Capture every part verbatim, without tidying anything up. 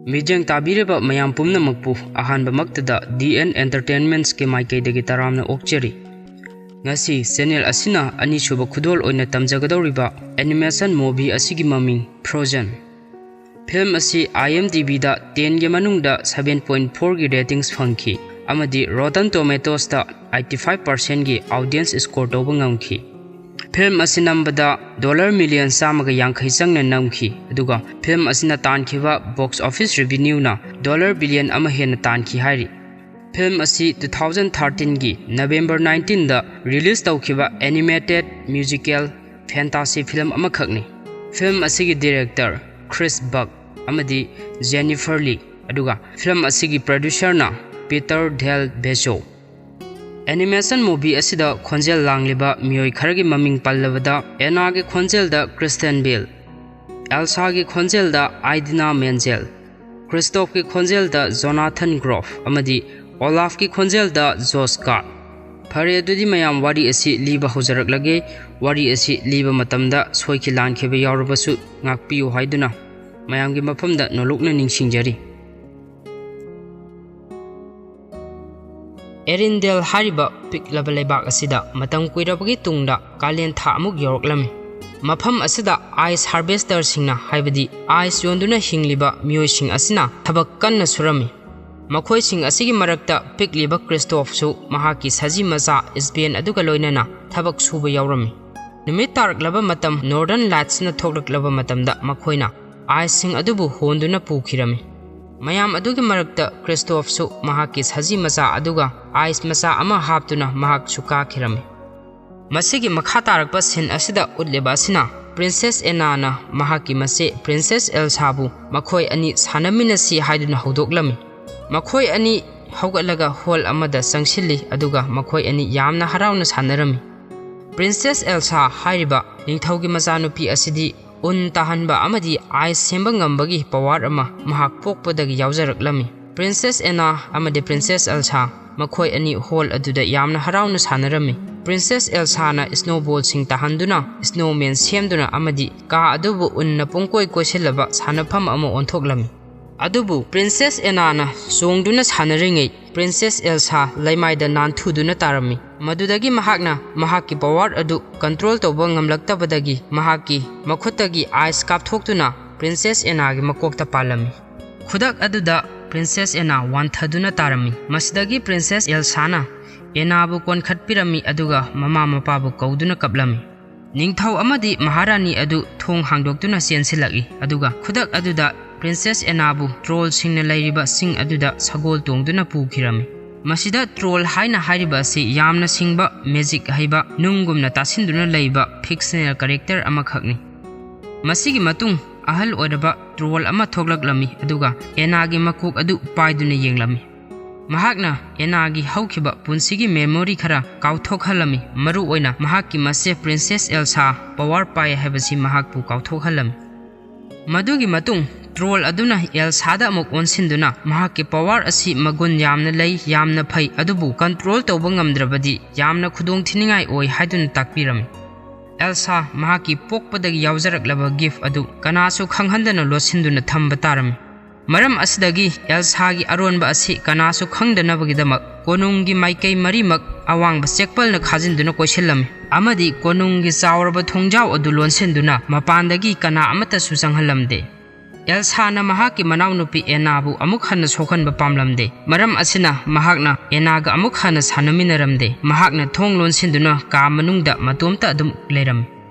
ꯃꯤꯠꯌꯦꯡ ꯇꯥꯕꯤꯔꯤꯕ ꯃꯌꯥꯝ ꯄꯨꯝꯅꯃꯛꯄꯨ ꯑꯍꯥꯟꯕꯃꯛꯇꯗ ꯗꯤ ꯑꯦꯟ ꯑꯦꯟꯇꯔꯇꯦꯟꯃꯦꯟꯠꯁꯀꯤ ꯃꯥꯏꯀꯩꯗꯒꯤ ꯇꯔꯥꯝꯅ ꯑꯣꯛꯆꯔꯤ꯫ ꯉꯁꯤ ꯆꯦꯅꯦꯜ ꯑꯁꯤꯅ ꯑꯅꯤꯁꯨꯕ ꯈꯨꯗꯣꯜ ꯑꯣꯏꯅ ꯇꯝꯖꯒꯗꯧꯔꯤꯕ ꯑꯦꯅꯤꯃꯦꯁꯟ ꯃꯨꯚꯤ ꯑꯁꯤꯒꯤ ꯃꯃꯤꯡ ꯐ꯭ꯔꯣꯖꯟ꯫ ꯐꯤꯂꯝ ꯑꯁꯤ ꯑꯥꯏ ꯑꯦꯝ ꯗꯤ ꯕꯤꯗ ꯇꯦꯟꯒꯤ ꯃꯅꯨꯡꯗ ꯁꯚꯦꯟ ꯄꯣꯏꯟꯠ ꯐꯣꯔꯒꯤ ꯔꯦꯇꯤꯡꯁ ꯐꯪꯈꯤ ꯑꯃꯗꯤ ꯔꯣꯇꯟ ꯇꯣꯃꯦꯇꯣꯁꯇ ꯑꯩꯠꯇꯤ ꯐꯥꯏꯚ ꯄꯥꯔꯁꯦꯟꯠꯒꯤ ꯑꯣꯗꯤꯌꯦꯟꯁ ꯁ꯭ꯀꯣꯔ ꯇꯧꯕ ꯉꯝꯈꯤ꯫ ꯐꯤꯂꯝ ꯑꯁꯤ ꯅꯝꯕꯗ ꯗꯣꯂꯔ ꯃꯤꯂꯤꯌꯟ ꯆꯥꯝꯃꯒ ꯌꯥꯡꯈꯩ ꯆꯪꯅ ꯅꯝꯈꯤ, ꯑꯗꯨꯒ ꯐꯤꯂꯝ ꯑꯁꯤꯅ ꯇꯥꯟꯈꯤꯕ ꯕꯣꯛꯁ ꯑꯣꯐꯤꯁ ꯔꯦꯚꯤꯅ꯭ꯌꯨꯅ ꯗꯣꯂꯔ ꯕꯤꯂꯤꯌꯟ ꯑꯃ ꯍꯦꯟꯅ ꯇꯥꯟꯈꯤ ꯍꯥꯏꯔꯤ꯫ ꯐꯤꯂꯝ ꯑꯁꯤ ꯇꯨ ꯊꯥꯎꯖꯟ ꯊꯥꯔꯇꯤꯟꯒꯤ ꯅꯕꯦꯝꯕꯔ ꯅꯥꯏꯟꯇꯤꯟꯗ ꯔꯤꯂꯤꯖ ꯇꯧꯈꯤꯕ ꯑꯦꯅꯤꯃꯦꯇꯦꯗ ꯃ꯭ꯌꯨꯖꯤꯀꯦꯜ ꯐꯦꯟꯇꯥꯁꯤ ꯐꯤꯂꯝ ꯑꯃꯈꯛꯅꯤ꯫ ꯐꯤꯂꯝ ꯑꯁꯤꯒꯤ ꯗꯤꯔꯦꯛꯇꯔ ꯀ꯭ꯔꯤꯁ ꯕꯛ ꯑꯃꯗꯤ ꯖꯦꯅꯤꯐꯔ ꯂꯤ, ꯑꯗꯨꯒ ꯐꯤꯂꯝ ꯑꯁꯤꯒꯤ ꯄ꯭ꯔꯣꯗ꯭ꯌꯨꯁꯔꯅ ꯄꯤꯇꯔ ꯗꯦꯜ ꯕꯦꯖꯣ꯫ ꯑꯦꯅꯤꯃꯦꯁꯟ ꯃꯨꯚꯤ ꯑꯁꯤꯗ ꯈꯣꯟꯖꯦꯜ ꯂꯥꯡꯂꯤꯕ ꯃꯤꯑꯣꯏ ꯈꯔꯒꯤ ꯃꯃꯤꯡ ꯄꯜꯂꯕꯗ, ꯑꯦꯅꯥꯒꯤ ꯈꯣꯟꯖꯦꯜꯗ ꯀ꯭ꯔꯤꯁꯇꯦꯟ ꯕꯦꯜ, ꯑꯦꯜꯁꯥꯒꯤ ꯈꯣꯟꯖꯦꯜꯗ ꯑꯥꯏꯗꯤꯅꯥ ꯃꯦꯟꯖꯦꯜ, ꯀ꯭ꯔꯤꯁꯇꯣꯞꯀꯤ ꯈꯣꯟꯖꯦꯜꯗ ꯖꯣꯅꯥꯊꯟ ꯒ꯭ꯔꯣꯐ ꯑꯃꯗꯤ ꯑꯣꯂꯥꯐꯀꯤ ꯈꯣꯟꯖꯦꯜꯗ ꯖꯣꯁ ꯒꯥꯔꯗ꯫ ꯐꯔꯦ, ꯑꯗꯨꯗꯤ ꯃꯌꯥꯝ ꯋꯥꯔꯤ ꯑꯁꯤ ꯂꯤꯕ ꯍꯧꯖꯔꯛꯂꯒꯦ꯫ ꯋꯥꯔꯤ ꯑꯁꯤ ꯂꯤꯕ ꯃꯇꯝꯗ ꯁꯣꯏꯈꯤ ꯂꯥꯟꯈꯤꯕ ꯌꯥꯎꯔꯕꯁꯨ ꯉꯥꯛꯄꯤꯌꯨ ꯍꯥꯏꯗꯨꯅ ꯃꯌꯥꯝꯒꯤ ꯃꯐꯝꯗ ꯅꯣꯂꯨꯛꯅ ꯅꯤꯡꯁꯤꯡꯖꯔꯤ꯫ ꯑꯦꯔꯤꯟꯗꯦꯜ ꯍꯥꯏꯔꯤꯕ ꯄꯤꯛꯂꯕ ꯂꯩꯕꯥꯛ ꯑꯁꯤꯗ ꯃꯇꯝ ꯀꯨꯏꯔꯕꯒꯤ ꯇꯨꯡꯗ ꯀꯥꯂꯦꯟ ꯊꯥ ꯑꯃꯨꯛ ꯌꯧꯔꯛꯂꯝꯃꯤ꯫ ꯃꯐꯝ ꯑꯁꯤꯗ ꯑꯥꯏꯁ ꯍꯥꯔꯚꯦꯁꯇꯔꯁꯤꯡꯅ, ꯍꯥꯏꯕꯗꯤ ꯑꯥꯏꯁ ꯌꯣꯟꯗꯨꯅ ꯍꯤꯡꯂꯤꯕ ꯃꯤꯑꯣꯏꯁꯤꯡ ꯑꯁꯤꯅ ꯊꯕꯛ ꯀꯟꯅ ꯁꯨꯔꯝꯃꯤ꯫ ꯃꯈꯣꯏꯁꯤꯡ ꯑꯁꯤꯒꯤ ꯃꯔꯛꯇ ꯄꯤꯛꯂꯤꯕ ꯀ꯭ꯔꯤꯁꯇꯣꯐꯁꯨ ꯃꯍꯥꯛꯀꯤ ꯁꯖꯤ ꯃꯆꯥ ꯏꯁꯕꯦꯟ ꯑꯗꯨꯒ ꯂꯣꯏꯅꯅ ꯊꯕꯛ ꯁꯨꯕ ꯌꯥꯎꯔꯝꯃꯤ꯫ ꯅꯨꯃꯤꯠ ꯇꯥꯔꯛꯂꯕ ꯃꯇꯝ, ꯅꯣꯔꯗꯔꯟ ꯂꯥꯏꯠꯁꯅ ꯊꯣꯛꯂꯛꯂꯕ ꯃꯇꯝꯗ ꯃꯈꯣꯏꯅ ꯑꯥꯏꯁꯁꯤꯡ ꯑꯗꯨꯕꯨ ꯍꯣꯟꯗꯨꯅ ꯄꯨꯈꯤꯔꯝꯃꯤ꯫ ꯃꯌꯥꯝ ꯑꯗꯨꯒꯤ ꯃꯔꯛꯇ ꯀ꯭ꯔꯤꯁꯇꯣꯐꯁꯨ ꯃꯍꯥꯛꯀꯤ ꯁꯖꯤ ꯃꯆꯥ ꯑꯗꯨꯒ ꯑꯥꯏꯁ ꯃꯆꯥ ꯑꯃ ꯍꯥꯞꯇꯨꯅ ꯃꯍꯥꯛꯁꯨ ꯀꯥꯈꯤꯔꯝꯃꯤ꯫ ꯃꯁꯤꯒꯤ ꯃꯈꯥ ꯇꯥꯔꯛꯄ ꯁꯤꯟ ꯑꯁꯤꯗ ꯎꯠꯂꯤꯕ ꯑꯁꯤꯅ ꯄ꯭ꯔꯤꯟꯁꯦꯁ ꯑꯦꯅꯥꯅ ꯃꯍꯥꯛꯀꯤ ꯃꯆꯦ ꯄ꯭ꯔꯤꯟꯁꯦꯁ ꯑꯦꯜꯁꯥꯕꯨ ꯃꯈꯣꯏ ꯑꯅꯤ ꯁꯥꯟꯅꯃꯤꯟꯅꯁꯤ ꯍꯥꯏꯗꯨꯅ ꯍꯧꯗꯣꯛꯂꯝꯃꯤ꯫ ꯃꯈꯣꯏ ꯑꯅꯤ ꯍꯧꯒꯠꯂꯒ ꯍꯣꯜ ꯑꯃꯗ ꯆꯪꯁꯤꯜꯂꯤ, ꯑꯗꯨꯒ ꯃꯈꯣꯏ ꯑꯅꯤ ꯌꯥꯝꯅ ꯍꯔꯥꯎꯅ ꯁꯥꯟꯅꯔꯝꯃꯤ꯫ ꯄ꯭ꯔꯤꯟꯁꯦꯁ ꯑꯦꯜꯁꯥ ꯍꯥꯏꯔꯤꯕ ꯅꯤꯡꯊꯧꯒꯤ ꯃꯆꯥꯅꯨꯄꯤ ꯑꯁꯤꯗꯤ ꯎꯟ ꯇꯥꯍꯟꯕ ꯑꯃꯗꯤ ꯑꯥꯏꯁ ꯁꯦꯝꯕ ꯉꯝꯕꯒꯤ ꯄꯋꯥꯔ ꯑꯃ ꯃꯍꯥꯛ ꯄꯣꯛꯄꯗꯒꯤ ꯌꯥꯎꯖꯔꯛꯂꯝꯃꯤ꯫ ꯄ꯭ꯔꯤꯟꯁꯦꯁ ꯑꯦꯅꯥ ꯑꯃꯗꯤ ꯄ꯭ꯔꯤꯟꯁꯦꯁ ꯑꯦꯜꯁꯥ ꯃꯈꯣꯏ ꯑꯅꯤ ꯍꯣꯜ ꯑꯗꯨꯗ ꯌꯥꯝꯅ ꯍꯔꯥꯎꯅ ꯁꯥꯟꯅꯔꯝꯃꯤ꯫ ꯄ꯭ꯔꯤꯟꯁꯦꯁ ꯑꯦꯜꯁꯥꯅ ꯁ꯭ꯅꯣꯕꯣꯜꯁꯤꯡ ꯇꯥꯍꯟꯗꯨꯅ ꯁ꯭ꯅꯣꯃꯦꯟ ꯁꯦꯝꯗꯨꯅ ꯑꯃꯗꯤ ꯀꯥ ꯑꯗꯨꯕꯨ ꯎꯟꯅ ꯄꯨꯡꯀꯣꯏ ꯀꯣꯏꯁꯤꯜꯂꯕ ꯁꯥꯟꯅꯐꯝ ꯑꯃ ꯑꯣꯟꯊꯣꯛꯂꯝꯃꯤ꯫ ꯑꯗꯨꯕꯨ ꯄ꯭ꯔꯤꯟꯁꯦꯁ ꯑꯦꯅꯥꯅ ꯆꯣꯡꯗꯨꯅ ꯁꯥꯟꯅꯔꯤꯉꯩ ꯄ꯭ꯔꯤꯟꯁꯦꯁ ꯑꯦꯜꯁꯥ ꯂꯩꯃꯥꯏꯗ ꯅꯥꯟꯊꯨꯗꯨꯅ ꯇꯥꯔꯝꯃꯤ꯫ ꯃꯗꯨꯗꯒꯤ ꯃꯍꯥꯛꯅ ꯃꯍꯥꯛꯀꯤ ꯄꯋꯥꯔ ꯑꯗꯨ ꯀꯟꯇ꯭ꯔꯣꯜ ꯇꯧꯕ ꯉꯝꯂꯛꯇꯕꯗꯒꯤ ꯃꯍꯥꯛꯀꯤ ꯃꯈꯨꯠꯇꯒꯤ ꯑꯥꯏꯁ ꯀꯥꯞꯊꯣꯛꯇꯨꯅ ꯄ꯭ꯔꯤꯟꯁꯦꯁ ꯑꯦꯅꯥꯒꯤ ꯃꯀꯣꯛꯇ ꯄꯥꯜꯂꯝꯃꯤ꯫ ꯈꯨꯗꯛ ꯑꯗꯨꯗ ꯄ꯭ꯔꯤꯟꯁꯦꯁ ꯑꯦꯅꯥ ꯋꯥꯟꯊꯗꯨꯅ ꯇꯥꯔꯝꯃꯤ꯫ ꯃꯁꯤꯗꯒꯤ ꯄ꯭ꯔꯤꯟꯁꯦꯁ ꯑꯦꯜꯁꯥꯅ ꯑꯦꯅꯥꯕꯨ ꯀꯣꯟꯈꯠꯄꯤꯔꯝꯃꯤ, ꯑꯗꯨꯒ ꯃꯃꯥ ꯃꯄꯥꯕꯨ ꯀꯧꯗꯨꯅ ꯀꯞꯂꯝꯃꯤ꯫ ꯅꯤꯡꯊꯧ ꯑꯃꯗꯤ ꯃꯍꯥꯔꯥꯅꯤ ꯑꯗꯨ ꯊꯣꯡ ꯍꯥꯡꯗꯣꯛꯇꯨꯅ ꯆꯦꯟꯁꯤꯜꯂꯛꯏ, ꯑꯗꯨꯒ ꯈꯨꯗꯛ ꯑꯗꯨꯗ ꯄ꯭ꯔꯤꯟꯁꯦꯁ ꯑꯦꯅꯥꯕꯨ ꯇ꯭ꯔꯣꯜꯁꯤꯡꯅ ꯂꯩꯔꯤꯕ ꯆꯤꯡ ꯑꯗꯨꯗ ꯁꯒꯣꯜ ꯇꯣꯡꯗꯨꯅ ꯄꯨꯈꯤꯔꯝꯃꯤ꯫ ꯃꯁꯤꯗ ꯇ꯭ꯔꯣꯜ ꯍꯥꯏꯅ ꯍꯥꯏꯔꯤꯕ ꯑꯁꯤ ꯌꯥꯝꯅ ꯁꯤꯡꯕ, ꯃꯦꯖꯤꯛ ꯍꯩꯕ, ꯅꯨꯡꯒꯨꯝꯅ ꯇꯥꯁꯤꯟꯗꯨꯅ ꯂꯩꯕ ꯐꯤꯛꯁꯅꯦꯜ ꯀꯦꯔꯦꯛꯇꯔ ꯑꯃꯈꯛꯅꯤ꯫ ꯃꯁꯤꯒꯤ ꯃꯇꯨꯡ ꯑꯍꯜ ꯑꯣꯏꯔꯕ ꯇ꯭ꯔꯣꯜ ꯑꯃ ꯊꯣꯛꯂꯛꯂꯝꯃꯤ, ꯑꯗꯨꯒ ꯑꯦꯅꯥꯒꯤ ꯃꯀꯣꯛ ꯑꯗꯨ ꯄꯥꯏꯗꯨꯅ ꯌꯦꯡꯂꯝꯃꯤ꯫ ꯃꯍꯥꯛꯅ ꯑꯦꯅꯥꯒꯤ ꯍꯧꯈꯤꯕ ꯄꯨꯟꯁꯤꯒꯤ ꯃꯦꯃꯣꯔꯤ ꯈꯔ ꯀꯥꯎꯊꯣꯛꯍꯜꯂꯝꯃꯤ, ꯃꯔꯨꯑꯣꯏꯅ ꯃꯍꯥꯛꯀꯤ ꯃꯆꯦ ꯄ꯭ꯔꯤꯟꯁꯦꯁ ꯑꯦꯜꯁꯥ ꯄꯋꯥꯔ ꯄꯥꯏ ꯍꯥꯏꯕꯁꯤ ꯃꯍꯥꯛꯄꯨ ꯀꯥꯎꯊꯣꯛꯍꯜꯂꯝꯃꯤ꯫ ꯃꯗꯨꯒꯤ ꯃꯇꯨꯡ ꯇ꯭ꯔꯣꯜ ꯑꯗꯨꯅ ꯑꯦꯜꯁꯥꯗ ꯑꯃꯨꯛ ꯑꯣꯟꯁꯤꯟꯗꯨꯅ ꯃꯍꯥꯛꯀꯤ ꯄꯋꯥꯔ ꯑꯁꯤ ꯃꯒꯨꯟ ꯌꯥꯝꯅ ꯂꯩ, ꯌꯥꯝꯅ ꯐꯩ, ꯑꯗꯨꯕꯨ ꯀꯟꯇ꯭ꯔꯣꯜ ꯇꯧꯕ ꯉꯝꯗ꯭ꯔꯕꯗꯤ ꯌꯥꯝꯅ ꯈꯨꯗꯣꯡꯊꯤꯅꯤꯡꯉꯥꯏ ꯑꯣꯏ ꯍꯥꯏꯗꯨꯅ ꯇꯥꯛꯄꯤꯔꯝꯃꯤ꯫ ꯑꯦꯜꯁꯥ ꯃꯍꯥꯛꯀꯤ ꯄꯣꯛꯄꯗꯒꯤ ꯌꯥꯎꯖꯔꯛꯂꯕ ꯒꯤꯐ ꯑꯗꯨ ꯀꯅꯥꯁꯨ ꯈꯪꯍꯟꯗꯅ ꯂꯣꯠꯁꯤꯟꯗꯨꯅ ꯊꯝꯕ ꯇꯥꯔꯝꯃꯤ꯫ ꯃꯔꯝ ꯑꯁꯤꯗꯒꯤ ꯑꯦꯜꯁꯥꯒꯤ ꯑꯔꯣꯟꯕ ꯑꯁꯤ ꯀꯅꯥꯁꯨ ꯈꯪꯗꯅꯕꯒꯤꯗꯃꯛ ꯀꯣꯅꯨꯡꯒꯤ ꯃꯥꯏꯀꯩ ꯃꯔꯤꯃꯛ ꯑꯋꯥꯡꯕ ꯆꯦꯛꯄꯜꯅ ꯈꯥꯖꯤꯟꯗꯨꯅ ꯀꯣꯏꯁꯤꯜꯂꯝꯃꯤ, ꯑꯃꯗꯤ ꯀꯣꯅꯨꯡꯒꯤ ꯆꯥꯎꯔꯕ ꯊꯣꯡꯖꯥꯎ ꯑꯗꯨ ꯂꯣꯟꯁꯤꯟꯗꯨꯅ ꯃꯄꯥꯟꯗꯒꯤ ꯀꯅꯥ ꯑꯃꯠꯇꯁꯨ ꯆꯪꯍꯜꯂꯝꯗꯦ꯫ ꯑꯦꯜꯁꯥꯅ ꯃꯍꯥꯛꯀꯤ ꯃꯅꯥꯎꯅꯨꯄꯤ ꯑꯦꯅꯥꯕꯨ ꯑꯃꯨꯛ ꯍꯟꯅ ꯁꯣꯛꯍꯟꯕ ꯄꯥꯝꯂꯝꯗꯦ꯫ ꯃꯔꯝ ꯑꯁꯤꯅ ꯃꯍꯥꯛꯅ ꯑꯦꯅꯥꯒ ꯑꯃꯨꯛ ꯍꯟꯅ ꯁꯥꯟꯅꯃꯤꯟꯅꯔꯝꯗꯦ꯫ ꯃꯍꯥꯛꯅ ꯊꯣꯡ ꯂꯣꯟꯁꯤꯟꯗꯨꯅ ꯀꯥ ꯃꯅꯨꯡꯗ ꯃꯇꯣꯝꯇ ꯑꯗꯨꯝ ꯂꯩꯔꯝꯃꯤ꯫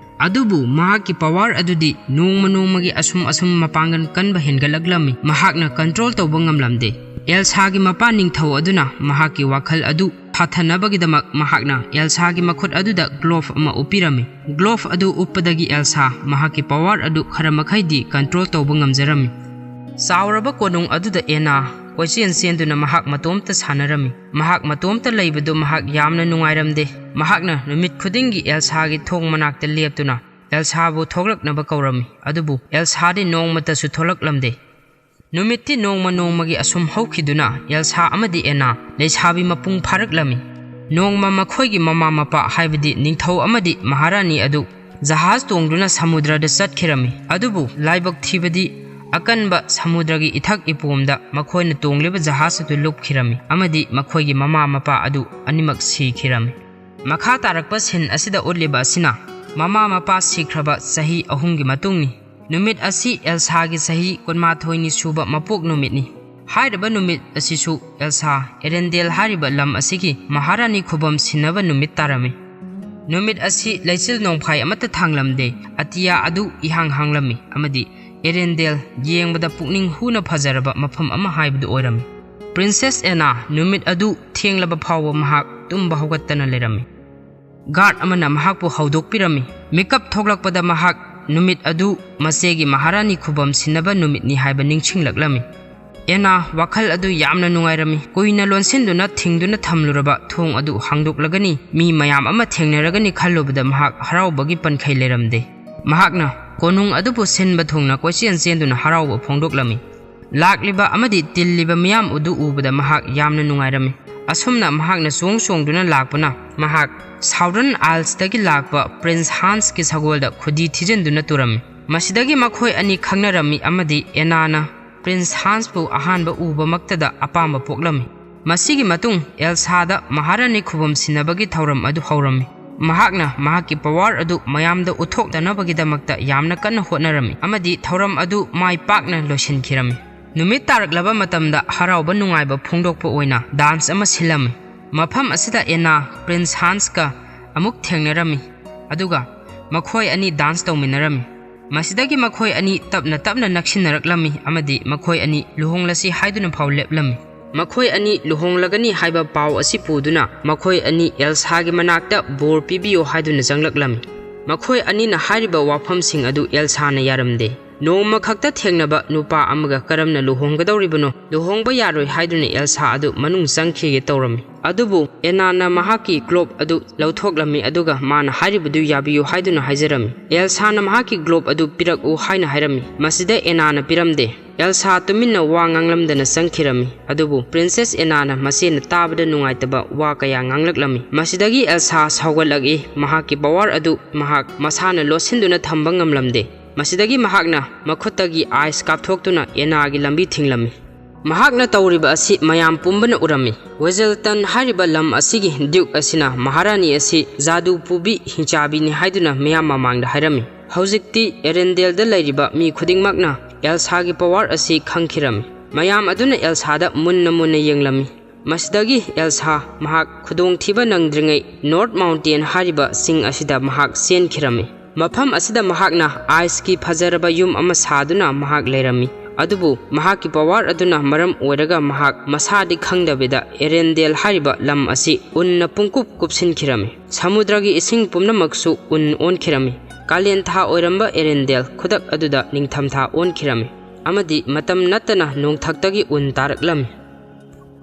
ꯑꯗꯨꯕꯨ ꯃꯍꯥꯛꯀꯤ ꯄꯋꯥꯔ ꯑꯗꯨꯗꯤ ꯅꯣꯡꯃ ꯅꯣꯡꯃꯒꯤ ꯑꯁꯨꯝ ꯑꯁꯨꯝ ꯃꯄꯥꯡꯒꯜ ꯀꯟꯕ ꯍꯦꯟꯒꯠꯂꯛꯂꯝꯃꯤ꯫ ꯃꯍꯥꯛꯅ ꯀꯟꯇ꯭ꯔꯣꯜ ꯇꯧꯕ ꯉꯝꯂꯝꯗꯦ꯫ ꯑꯦꯜꯁꯥꯒꯤ ꯃꯄꯥ ꯅꯤꯡꯊꯧ ꯑꯗꯨꯅ ꯃꯍꯥꯛꯀꯤ ꯋꯥꯈꯜ ꯑꯗꯨ ꯊꯥꯊꯅꯕꯒꯤꯗꯃꯛ ꯃꯍꯥꯛꯅ ꯑꯦꯜꯁꯥꯒꯤ ꯃꯈꯨꯠ ꯑꯗꯨꯗ ꯒ꯭ꯂꯣꯚ ꯑꯃ ꯎꯞꯄꯤꯔꯝꯃꯤ꯫ ꯒ꯭ꯂꯣꯚ ꯑꯗꯨ ꯎꯞꯄꯗꯒꯤ ꯑꯦꯜꯁꯥ ꯃꯍꯥꯛꯀꯤ ꯄꯋꯥꯔ ꯑꯗꯨ ꯈꯔ ꯃꯈꯩꯗꯤ ꯀꯟꯇ꯭ꯔꯣꯜ ꯇꯧꯕ ꯉꯝꯖꯔꯝꯃꯤ꯫ ꯆꯥꯎꯔꯕ ꯀꯣꯅꯨꯡ ꯑꯗꯨꯗ ꯑꯦꯅꯥ ꯀꯣꯏꯆꯦꯟ ꯆꯦꯟꯗꯨꯅ ꯃꯍꯥꯛ ꯃꯇꯣꯝꯇ ꯁꯥꯟꯅꯔꯝꯃꯤ꯫ ꯃꯍꯥꯛ ꯃꯇꯣꯝꯇ ꯂꯩꯕꯗꯨ ꯃꯍꯥꯛ ꯌꯥꯝꯅ ꯅꯨꯡꯉꯥꯏꯔꯝꯗꯦ꯫ ꯃꯍꯥꯛꯅ ꯅꯨꯃꯤꯠ ꯈꯨꯗꯤꯡꯒꯤ ꯑꯦꯜꯁꯥꯒꯤ ꯊꯣꯡ ꯃꯅꯥꯛꯇ ꯂꯦꯞꯇꯨꯅ ꯑꯦꯜꯁꯥꯕꯨ ꯊꯣꯛꯂꯛꯅꯕ ꯀꯧꯔꯝꯃꯤ꯫ ꯑꯗꯨꯕꯨ ꯑꯦꯜꯁꯥꯗꯤ ꯅꯣꯡꯃꯇꯁꯨ ꯊꯣꯛꯂꯛꯂꯝꯗꯦ꯫ ꯅꯨꯃꯤꯠꯇꯤ ꯅꯣꯡꯃ ꯅꯣꯡꯃꯒꯤ ꯑꯁꯨꯝ ꯍꯧꯈꯤꯗꯨꯅ ꯑꯦꯜꯁꯥ ꯑꯃꯗꯤ ꯑꯦꯅꯥ ꯂꯩꯁꯥꯕꯤ ꯃꯄꯨꯡ ꯐꯥꯔꯛꯂꯝꯃꯤ꯫ ꯅꯣꯡꯃ ꯃꯈꯣꯏꯒꯤ ꯃꯃꯥ ꯃꯄꯥ, ꯍꯥꯏꯕꯗꯤ ꯅꯤꯡꯊꯧ ꯑꯃꯗꯤ ꯃꯍꯥꯔꯥꯅꯤ ꯑꯗꯨ ꯖꯍꯥꯖ ꯇꯣꯡꯗꯨꯅ ꯁꯃꯨꯗ꯭ꯔꯗ ꯆꯠꯈꯤꯔꯝꯃꯤ꯫ ꯑꯗꯨꯕꯨ ꯂꯥꯏꯕꯛ ꯊꯤꯕꯗꯤ ꯑꯀꯟꯕ ꯁꯃꯨꯗ꯭ꯔꯒꯤ ꯏꯊꯛ ꯏꯄꯣꯝꯗ ꯃꯈꯣꯏꯅ ꯇꯣꯡꯂꯤꯕ ꯖꯍꯥꯖ ꯑꯗꯨ ꯂꯨꯞꯈꯤꯔꯝꯃꯤ ꯑꯃꯗꯤ ꯃꯈꯣꯏꯒꯤ ꯃꯃꯥ ꯃꯄꯥ ꯑꯗꯨ ꯑꯅꯤꯃꯛ ꯁꯤꯈꯤꯔꯝꯃꯤ꯫ ꯃꯈꯥ ꯇꯥꯔꯛꯄ ꯁꯤꯟ ꯑꯁꯤꯗ ꯎꯠꯂꯤꯕ ꯑꯁꯤꯅ ꯃꯃꯥ ꯃꯄꯥ ꯁꯤꯈ꯭ꯔꯕ ꯆꯍꯤ ꯑꯍꯨꯝꯒꯤ ꯃꯇꯨꯡꯅꯤ꯫ ꯅꯨꯃꯤꯠ ꯑꯁꯤ ꯑꯦꯜꯁꯥꯒꯤ ꯆꯍꯤ ꯀꯨꯟꯃꯥꯊꯣꯏꯅꯤ ꯁꯨꯕ ꯃꯄꯣꯛ ꯅꯨꯃꯤꯠꯅꯤ꯫ ꯍꯥꯏꯔꯤꯕ ꯅꯨꯃꯤꯠ ꯑꯁꯤꯁꯨ ꯑꯦꯜꯁꯥ ꯑꯦꯔꯦꯟꯗꯦꯜ ꯍꯥꯏꯔꯤꯕ ꯂꯝ ꯑꯁꯤꯒꯤ ꯃꯍꯥꯔꯥꯅꯤ ꯈꯨꯕꯝ ꯁꯤꯟꯅꯕ ꯅꯨꯃꯤꯠ ꯇꯥꯔꯝꯃꯤ꯫ ꯅꯨꯃꯤꯠ ꯑꯁꯤ ꯂꯩꯆꯤꯜ ꯅꯣꯡꯐꯥꯏ ꯑꯃꯠꯇ ꯊꯥꯡꯂꯝꯗꯦ꯫ ꯑꯇꯤꯌꯥ ꯑꯗꯨ ꯏꯍꯥꯡ ꯍꯥꯡꯂꯝꯃꯤ ꯑꯃꯗꯤ ꯑꯦꯔꯦꯟꯗꯦꯜ ꯌꯦꯡꯕꯗ ꯄꯨꯛꯅꯤꯡ ꯍꯨꯅ ꯐꯖꯔꯕ ꯃꯐꯝ ꯑꯃ ꯍꯥꯏꯕꯗꯨ ꯑꯣꯏꯔꯝꯃꯤ꯫ ꯄ꯭ꯔꯤꯟꯁꯦꯁ ꯑꯦꯅꯥ ꯅꯨꯃꯤꯠ ꯑꯗꯨ ꯊꯦꯡꯂꯕ ꯐꯥꯎꯕ ꯃꯍꯥꯛ ꯇꯨꯝꯕ ꯍꯧꯒꯠꯇꯅ ꯂꯩꯔꯝꯃꯤ꯫ ꯒꯥꯔꯗ ꯑꯃꯅ ꯃꯍꯥꯛꯄꯨ ꯍꯧꯗꯣꯛꯄꯤꯔꯝꯃꯤ꯫ ꯃꯤꯀꯞ ꯊꯣꯛꯂꯛꯄꯗ ꯃꯍꯥꯛ ꯅꯨꯃꯤꯠ ꯑꯗꯨ ꯃꯆꯦꯒꯤ ꯃꯍꯥꯔꯥꯅꯤ ꯈꯨꯕꯝ ꯁꯤꯟꯅꯕ ꯅꯨꯃꯤꯠꯅꯤ ꯍꯥꯏꯕ ꯅꯤꯡꯁꯤꯡꯂꯛꯂꯝꯃꯤ꯫ ꯑꯦꯅꯥ ꯋꯥꯈꯜ ꯑꯗꯨ ꯌꯥꯝꯅ ꯅꯨꯡꯉꯥꯏꯔꯝꯃꯤ꯫ ꯀꯨꯏꯅ ꯂꯣꯟꯁꯤꯟꯗꯨꯅ ꯊꯤꯡꯗꯨꯅ ꯊꯝꯂꯨꯔꯕ ꯊꯣꯡ ꯑꯗꯨ ꯍꯥꯡꯗꯣꯛꯂꯒꯅꯤ, ꯃꯤ ꯃꯌꯥꯝ ꯑꯃ ꯊꯦꯡꯅꯔꯒꯅꯤ ꯈꯜꯂꯨꯕꯗ ꯃꯍꯥꯛ ꯍꯔꯥꯎꯕꯒꯤ ꯄꯟꯈꯩ ꯂꯩꯔꯝꯗꯦ꯫ ꯃꯍꯥꯛꯅ ꯀꯣꯅꯨꯡ ꯑꯗꯨꯕꯨ ꯁꯤꯟꯕ ꯊꯨꯡꯅ ꯀꯣꯏꯆꯦꯟ ꯆꯦꯟꯗꯨꯅ ꯍꯔꯥꯎꯕ ꯐꯣꯡꯗꯣꯛꯂꯝꯃꯤ꯫ ꯂꯥꯛꯂꯤꯕ ꯑꯃꯗꯤ ꯇꯤꯜꯂꯤꯕ ꯃꯤꯌꯥꯝ ꯑꯗꯨ ꯎꯕꯗ ꯃꯍꯥꯛ ꯌꯥꯝꯅ ꯅꯨꯡꯉꯥꯏꯔꯝꯃꯤ꯫ ꯑꯁꯨꯝꯅ ꯃꯍꯥꯛꯅ ꯆꯣꯡ ꯆꯣꯡꯗꯨꯅ ꯂꯥꯛꯄꯅ ꯃꯍꯥꯛ ꯁꯥꯎꯗꯔꯟ ꯑꯥꯏꯜꯁꯇꯒꯤ ꯂꯥꯛꯄ ꯄ꯭ꯔꯤꯟꯁ ꯍꯥꯟꯁꯀꯤ ꯁꯒꯣꯜꯗ ꯈꯨꯗꯤ ꯊꯤꯖꯤꯟꯗꯨꯅ ꯇꯨꯔꯝꯃꯤ꯫ ꯃꯁꯤꯗꯒꯤ ꯃꯈꯣꯏ ꯑꯅꯤ ꯈꯪꯅꯔꯝꯃꯤ ꯑꯃꯗꯤ ꯑꯦꯅꯥꯅ ꯄ꯭ꯔꯤꯟꯁ ꯍꯥꯟꯁꯄꯨ ꯑꯍꯥꯟꯕ ꯎꯕꯃꯛꯇꯗ ꯑꯄꯥꯝꯕ ꯄꯣꯛꯂꯝꯃꯤ꯫ ꯃꯁꯤꯒꯤ ꯃꯇꯨꯡ ꯑꯦꯜꯁꯥꯗ ꯃꯍꯥꯔꯥꯅꯤ ꯈꯨꯕꯝ ꯁꯤꯟꯅꯕꯒꯤ ꯊꯧꯔꯝ ꯑꯗꯨ ꯍꯧꯔꯝꯃꯤ꯫ ꯃꯍꯥꯛꯅ ꯃꯍꯥꯛꯀꯤ ꯄꯋꯥꯔ ꯑꯗꯨ ꯃꯌꯥꯝꯗ ꯎꯠꯊꯣꯛꯇꯅꯕꯒꯤꯗꯃꯛꯇ ꯌꯥꯝꯅ ꯀꯟꯅ ꯍꯣꯠꯅꯔꯝꯃꯤ ꯑꯃꯗꯤ ꯊꯧꯔꯝ ꯑꯗꯨ ꯃꯥꯏ ꯄꯥꯛꯅ ꯂꯣꯏꯁꯤꯟꯈꯤꯔꯝꯃꯤ꯫ ꯅꯨꯃꯤꯠ ꯇꯥꯔꯛꯂꯕ ꯃꯇꯝꯗ ꯍꯔꯥꯎꯕ ꯅꯨꯡꯉꯥꯏꯕ ꯐꯣꯡꯗꯣꯛꯄ ꯑꯣꯏꯅ ꯗꯥꯟꯁ ꯑꯃ ꯁꯤꯜꯂꯝꯃꯤ꯫ ꯃꯐꯝ ꯑꯁꯤꯗ ꯑꯦꯅꯥ ꯄ꯭ꯔꯤꯟꯁ ꯍꯥꯟꯁꯀ ꯑꯃꯨꯛ ꯊꯦꯡꯅꯔꯝꯃꯤ, ꯑꯗꯨꯒ ꯃꯈꯣꯏ ꯑꯅꯤ ꯗꯥꯟꯁ ꯇꯧꯃꯤꯟꯅꯔꯝꯃꯤ꯫ ꯃꯁꯤꯗꯒꯤ ꯃꯈꯣꯏ ꯑꯅꯤ ꯇꯞꯅ ꯇꯞꯅ ꯅꯛꯁꯤꯟꯅꯔꯛꯂꯝꯃꯤ ꯑꯃꯗꯤ ꯃꯈꯣꯏ ꯑꯅꯤ ꯂꯨꯍꯣꯡꯂꯁꯤ ꯍꯥꯏꯗꯨꯅ ꯐꯥꯎ ꯂꯦꯞꯂꯝꯃꯤ꯫ ꯃꯈꯣꯏ ꯑꯅꯤ ꯂꯨꯍꯣꯡꯂꯒꯅꯤ ꯍꯥꯏꯕ ꯄꯥꯎ ꯑꯁꯤ ꯄꯨꯗꯨꯅ ꯃꯈꯣꯏ ꯑꯅꯤ ꯑꯦꯜꯁꯥꯒꯤ ꯃꯅꯥꯛꯇ ꯕꯣꯔ ꯄꯤꯕꯤꯌꯨ ꯍꯥꯏꯗꯨꯅ ꯆꯪꯂꯛꯂꯝꯃꯤ꯫ ꯃꯈꯣꯏ ꯑꯅꯤꯅ ꯍꯥꯏꯔꯤꯕ ꯋꯥꯐꯝꯁꯤꯡ ꯑꯗꯨ ꯑꯦꯜꯁꯥꯅ ꯌꯥꯔꯝꯗꯦ꯫ ꯅꯣꯡꯃ ꯈꯛꯇ ꯊꯦꯡꯅꯕ ꯅꯨꯄꯥ ꯑꯃꯒ ꯀꯔꯝꯅ ꯂꯨꯍꯣꯡꯒꯗꯧꯔꯤꯕꯅꯣ? ꯂꯨꯍꯣꯡꯕ ꯌꯥꯔꯣꯏ ꯍꯥꯏꯗꯨꯅ ꯑꯦꯜꯁꯥ ꯑꯗꯨ ꯃꯅꯨꯡ ꯆꯪꯈꯤꯒꯦ ꯇꯧꯔꯝꯃꯤ꯫ ꯑꯗꯨꯕꯨ ꯑꯦꯅꯥꯅ ꯃꯍꯥꯛꯀꯤ ꯒ꯭ꯂꯣꯕ ꯑꯗꯨ ꯂꯧꯊꯣꯛꯂꯝꯃꯤ, ꯑꯗꯨꯒ ꯃꯥꯅ ꯍꯥꯏꯔꯤꯕꯗꯨ ꯌꯥꯕꯤꯌꯨ ꯍꯥꯏꯗꯨꯅ ꯍꯥꯏꯖꯔꯝꯃꯤ꯫ ꯑꯦꯜꯁꯥꯅ ꯃꯍꯥꯛꯀꯤ ꯒ꯭ꯂꯣꯕ ꯑꯗꯨ ꯄꯤꯔꯛꯎ ꯍꯥꯏꯅ ꯍꯥꯏꯔꯝꯃꯤ꯫ ꯃꯁꯤꯗ ꯑꯦꯅꯥꯅ ꯄꯤꯔꯝꯗꯦ꯫ ꯑꯦꯜꯁꯥ ꯇꯨꯃꯤꯟꯅ ꯋꯥ ꯉꯥꯡꯂꯝꯗꯅ ꯆꯪꯈꯤꯔꯝꯃꯤ꯫ ꯑꯗꯨꯕꯨ ꯄ꯭ꯔꯤꯟꯁꯦꯁ ꯑꯦꯅꯥꯅ ꯃꯆꯦꯅ ꯇꯥꯕꯗ ꯅꯨꯡꯉꯥꯏꯇꯕ ꯋꯥ ꯀꯌꯥ ꯉꯥꯡꯂꯛꯂꯝꯃꯤ꯫ ꯃꯁꯤꯗꯒꯤ ꯑꯦꯜꯁꯥ ꯁꯥꯎꯒꯠꯂꯛꯏ꯫ ꯃꯍꯥꯛꯀꯤ ꯄꯋꯥꯔ ꯑꯗꯨ ꯃꯍꯥꯛ ꯃꯁꯥꯅ ꯂꯣꯠꯁꯤꯟꯗꯨꯅ ꯊꯝꯕ ꯉꯝꯂꯝꯗꯦ꯫ ꯃꯁꯤꯗꯒꯤ ꯃꯍꯥꯛꯅ ꯃꯈꯨꯠꯇꯒꯤ ꯑꯥꯏꯁ ꯀꯥꯞꯊꯣꯛꯇꯨꯅ ꯑꯦꯅꯥꯒꯤ ꯂꯝꯕꯤ ꯊꯤꯡꯂꯝꯃꯤ꯫ ꯃꯍꯥꯛꯅ ꯇꯧꯔꯤꯕ ꯑꯁꯤ ꯃꯌꯥꯝ ꯄꯨꯝꯕꯅ ꯎꯔꯝꯃꯤ꯫ ꯋꯦꯖꯦꯜꯇꯟ ꯍꯥꯏꯔꯤꯕ ꯂꯝ ꯑꯁꯤꯒꯤ ꯗ꯭ꯌꯨꯛ ꯑꯁꯤꯅ ꯃꯍꯥꯔꯥꯅꯤ ꯑꯁꯤ ꯖꯥꯗꯨ ꯄꯨꯕꯤ ꯍꯤꯡꯆꯥꯕꯤꯅꯤ ꯍꯥꯏꯗꯨꯅ ꯃꯤꯌꯥꯝ ꯃꯃꯥꯡꯗ ꯍꯥꯏꯔꯝꯃꯤ꯫ ꯍꯧꯖꯤꯛꯇꯤ ꯑꯦꯔꯦꯟꯗꯦꯜꯗ ꯂꯩꯔꯤꯕ ꯃꯤ ꯈꯨꯗꯤꯡꯃꯛꯅ ꯑꯦꯜꯁꯥꯒꯤ ꯄꯋꯥꯔ ꯑꯁꯤ ꯈꯪꯈꯤꯔꯝꯃꯤ꯫ ꯃꯌꯥꯝ ꯑꯗꯨꯅ ꯑꯦꯜꯁꯥꯗ ꯃꯨꯟꯅ ꯃꯨꯟꯅ ꯌꯦꯡꯂꯝꯃꯤ꯫ ꯃꯁꯤꯗꯒꯤ ꯑꯦꯜꯁꯥ ꯃꯍꯥꯛ ꯈꯨꯗꯣꯡꯊꯤꯕ ꯅꯪꯗ꯭ꯔꯤꯉꯩ ꯅꯣꯔꯠ ꯃꯥꯎꯟꯇꯦꯟ ꯍꯥꯏꯔꯤꯕ ꯆꯤꯡ ꯑꯁꯤꯗ ꯃꯍꯥꯛ ꯆꯦꯟꯈꯤꯔꯝꯃꯤ꯫ ꯃꯐꯝ ꯑꯁꯤꯗ ꯃꯍꯥꯛꯅ ꯑꯥꯏꯁꯀꯤ ꯐꯖꯔꯕ ꯌꯨꯝ ꯑꯃ ꯁꯥꯗꯨꯅ ꯃꯍꯥꯛ ꯂꯩꯔꯝꯃꯤ꯫ ꯑꯗꯨꯕꯨ ꯃꯍꯥꯛꯀꯤ ꯄꯋꯥꯔ ꯑꯗꯨꯅ ꯃꯔꯝ ꯑꯣꯏꯔꯒ ꯃꯍꯥꯛ ꯃꯁꯥꯗꯤ ꯈꯪꯗꯕꯤꯗ ꯑꯦꯔꯦꯟꯗꯦꯜ ꯍꯥꯏꯔꯤꯕ ꯂꯝ ꯑꯁꯤ ꯎꯟꯅ ꯄꯨꯡꯀꯨꯞ ꯀꯨꯞꯁꯤꯟꯈꯤꯔꯝꯃꯤ꯫ ꯁꯃꯨꯗ꯭ꯔꯒꯤ ꯏꯁꯤꯡ ꯄꯨꯝꯅꯃꯛꯁꯨ ꯎꯟ ꯑꯣꯟꯈꯤꯔꯝꯃꯤ꯫ ꯀꯥꯂꯦꯟ ꯊꯥ ꯑꯣꯏꯔꯝꯕ ꯑꯦꯔꯦꯟꯗꯦꯜ ꯈꯨꯗꯛ ꯑꯗꯨꯗ ꯅꯤꯡꯊꯝꯊꯥ ꯑꯣꯟꯈꯤꯔꯝꯃꯤ꯫ ꯑꯃꯗꯤ ꯃꯇꯝ ꯅꯠꯇꯅ ꯅꯣꯡꯊꯛꯇꯒꯤ ꯎꯟ ꯇꯥꯔꯛꯂꯝꯃꯤ꯫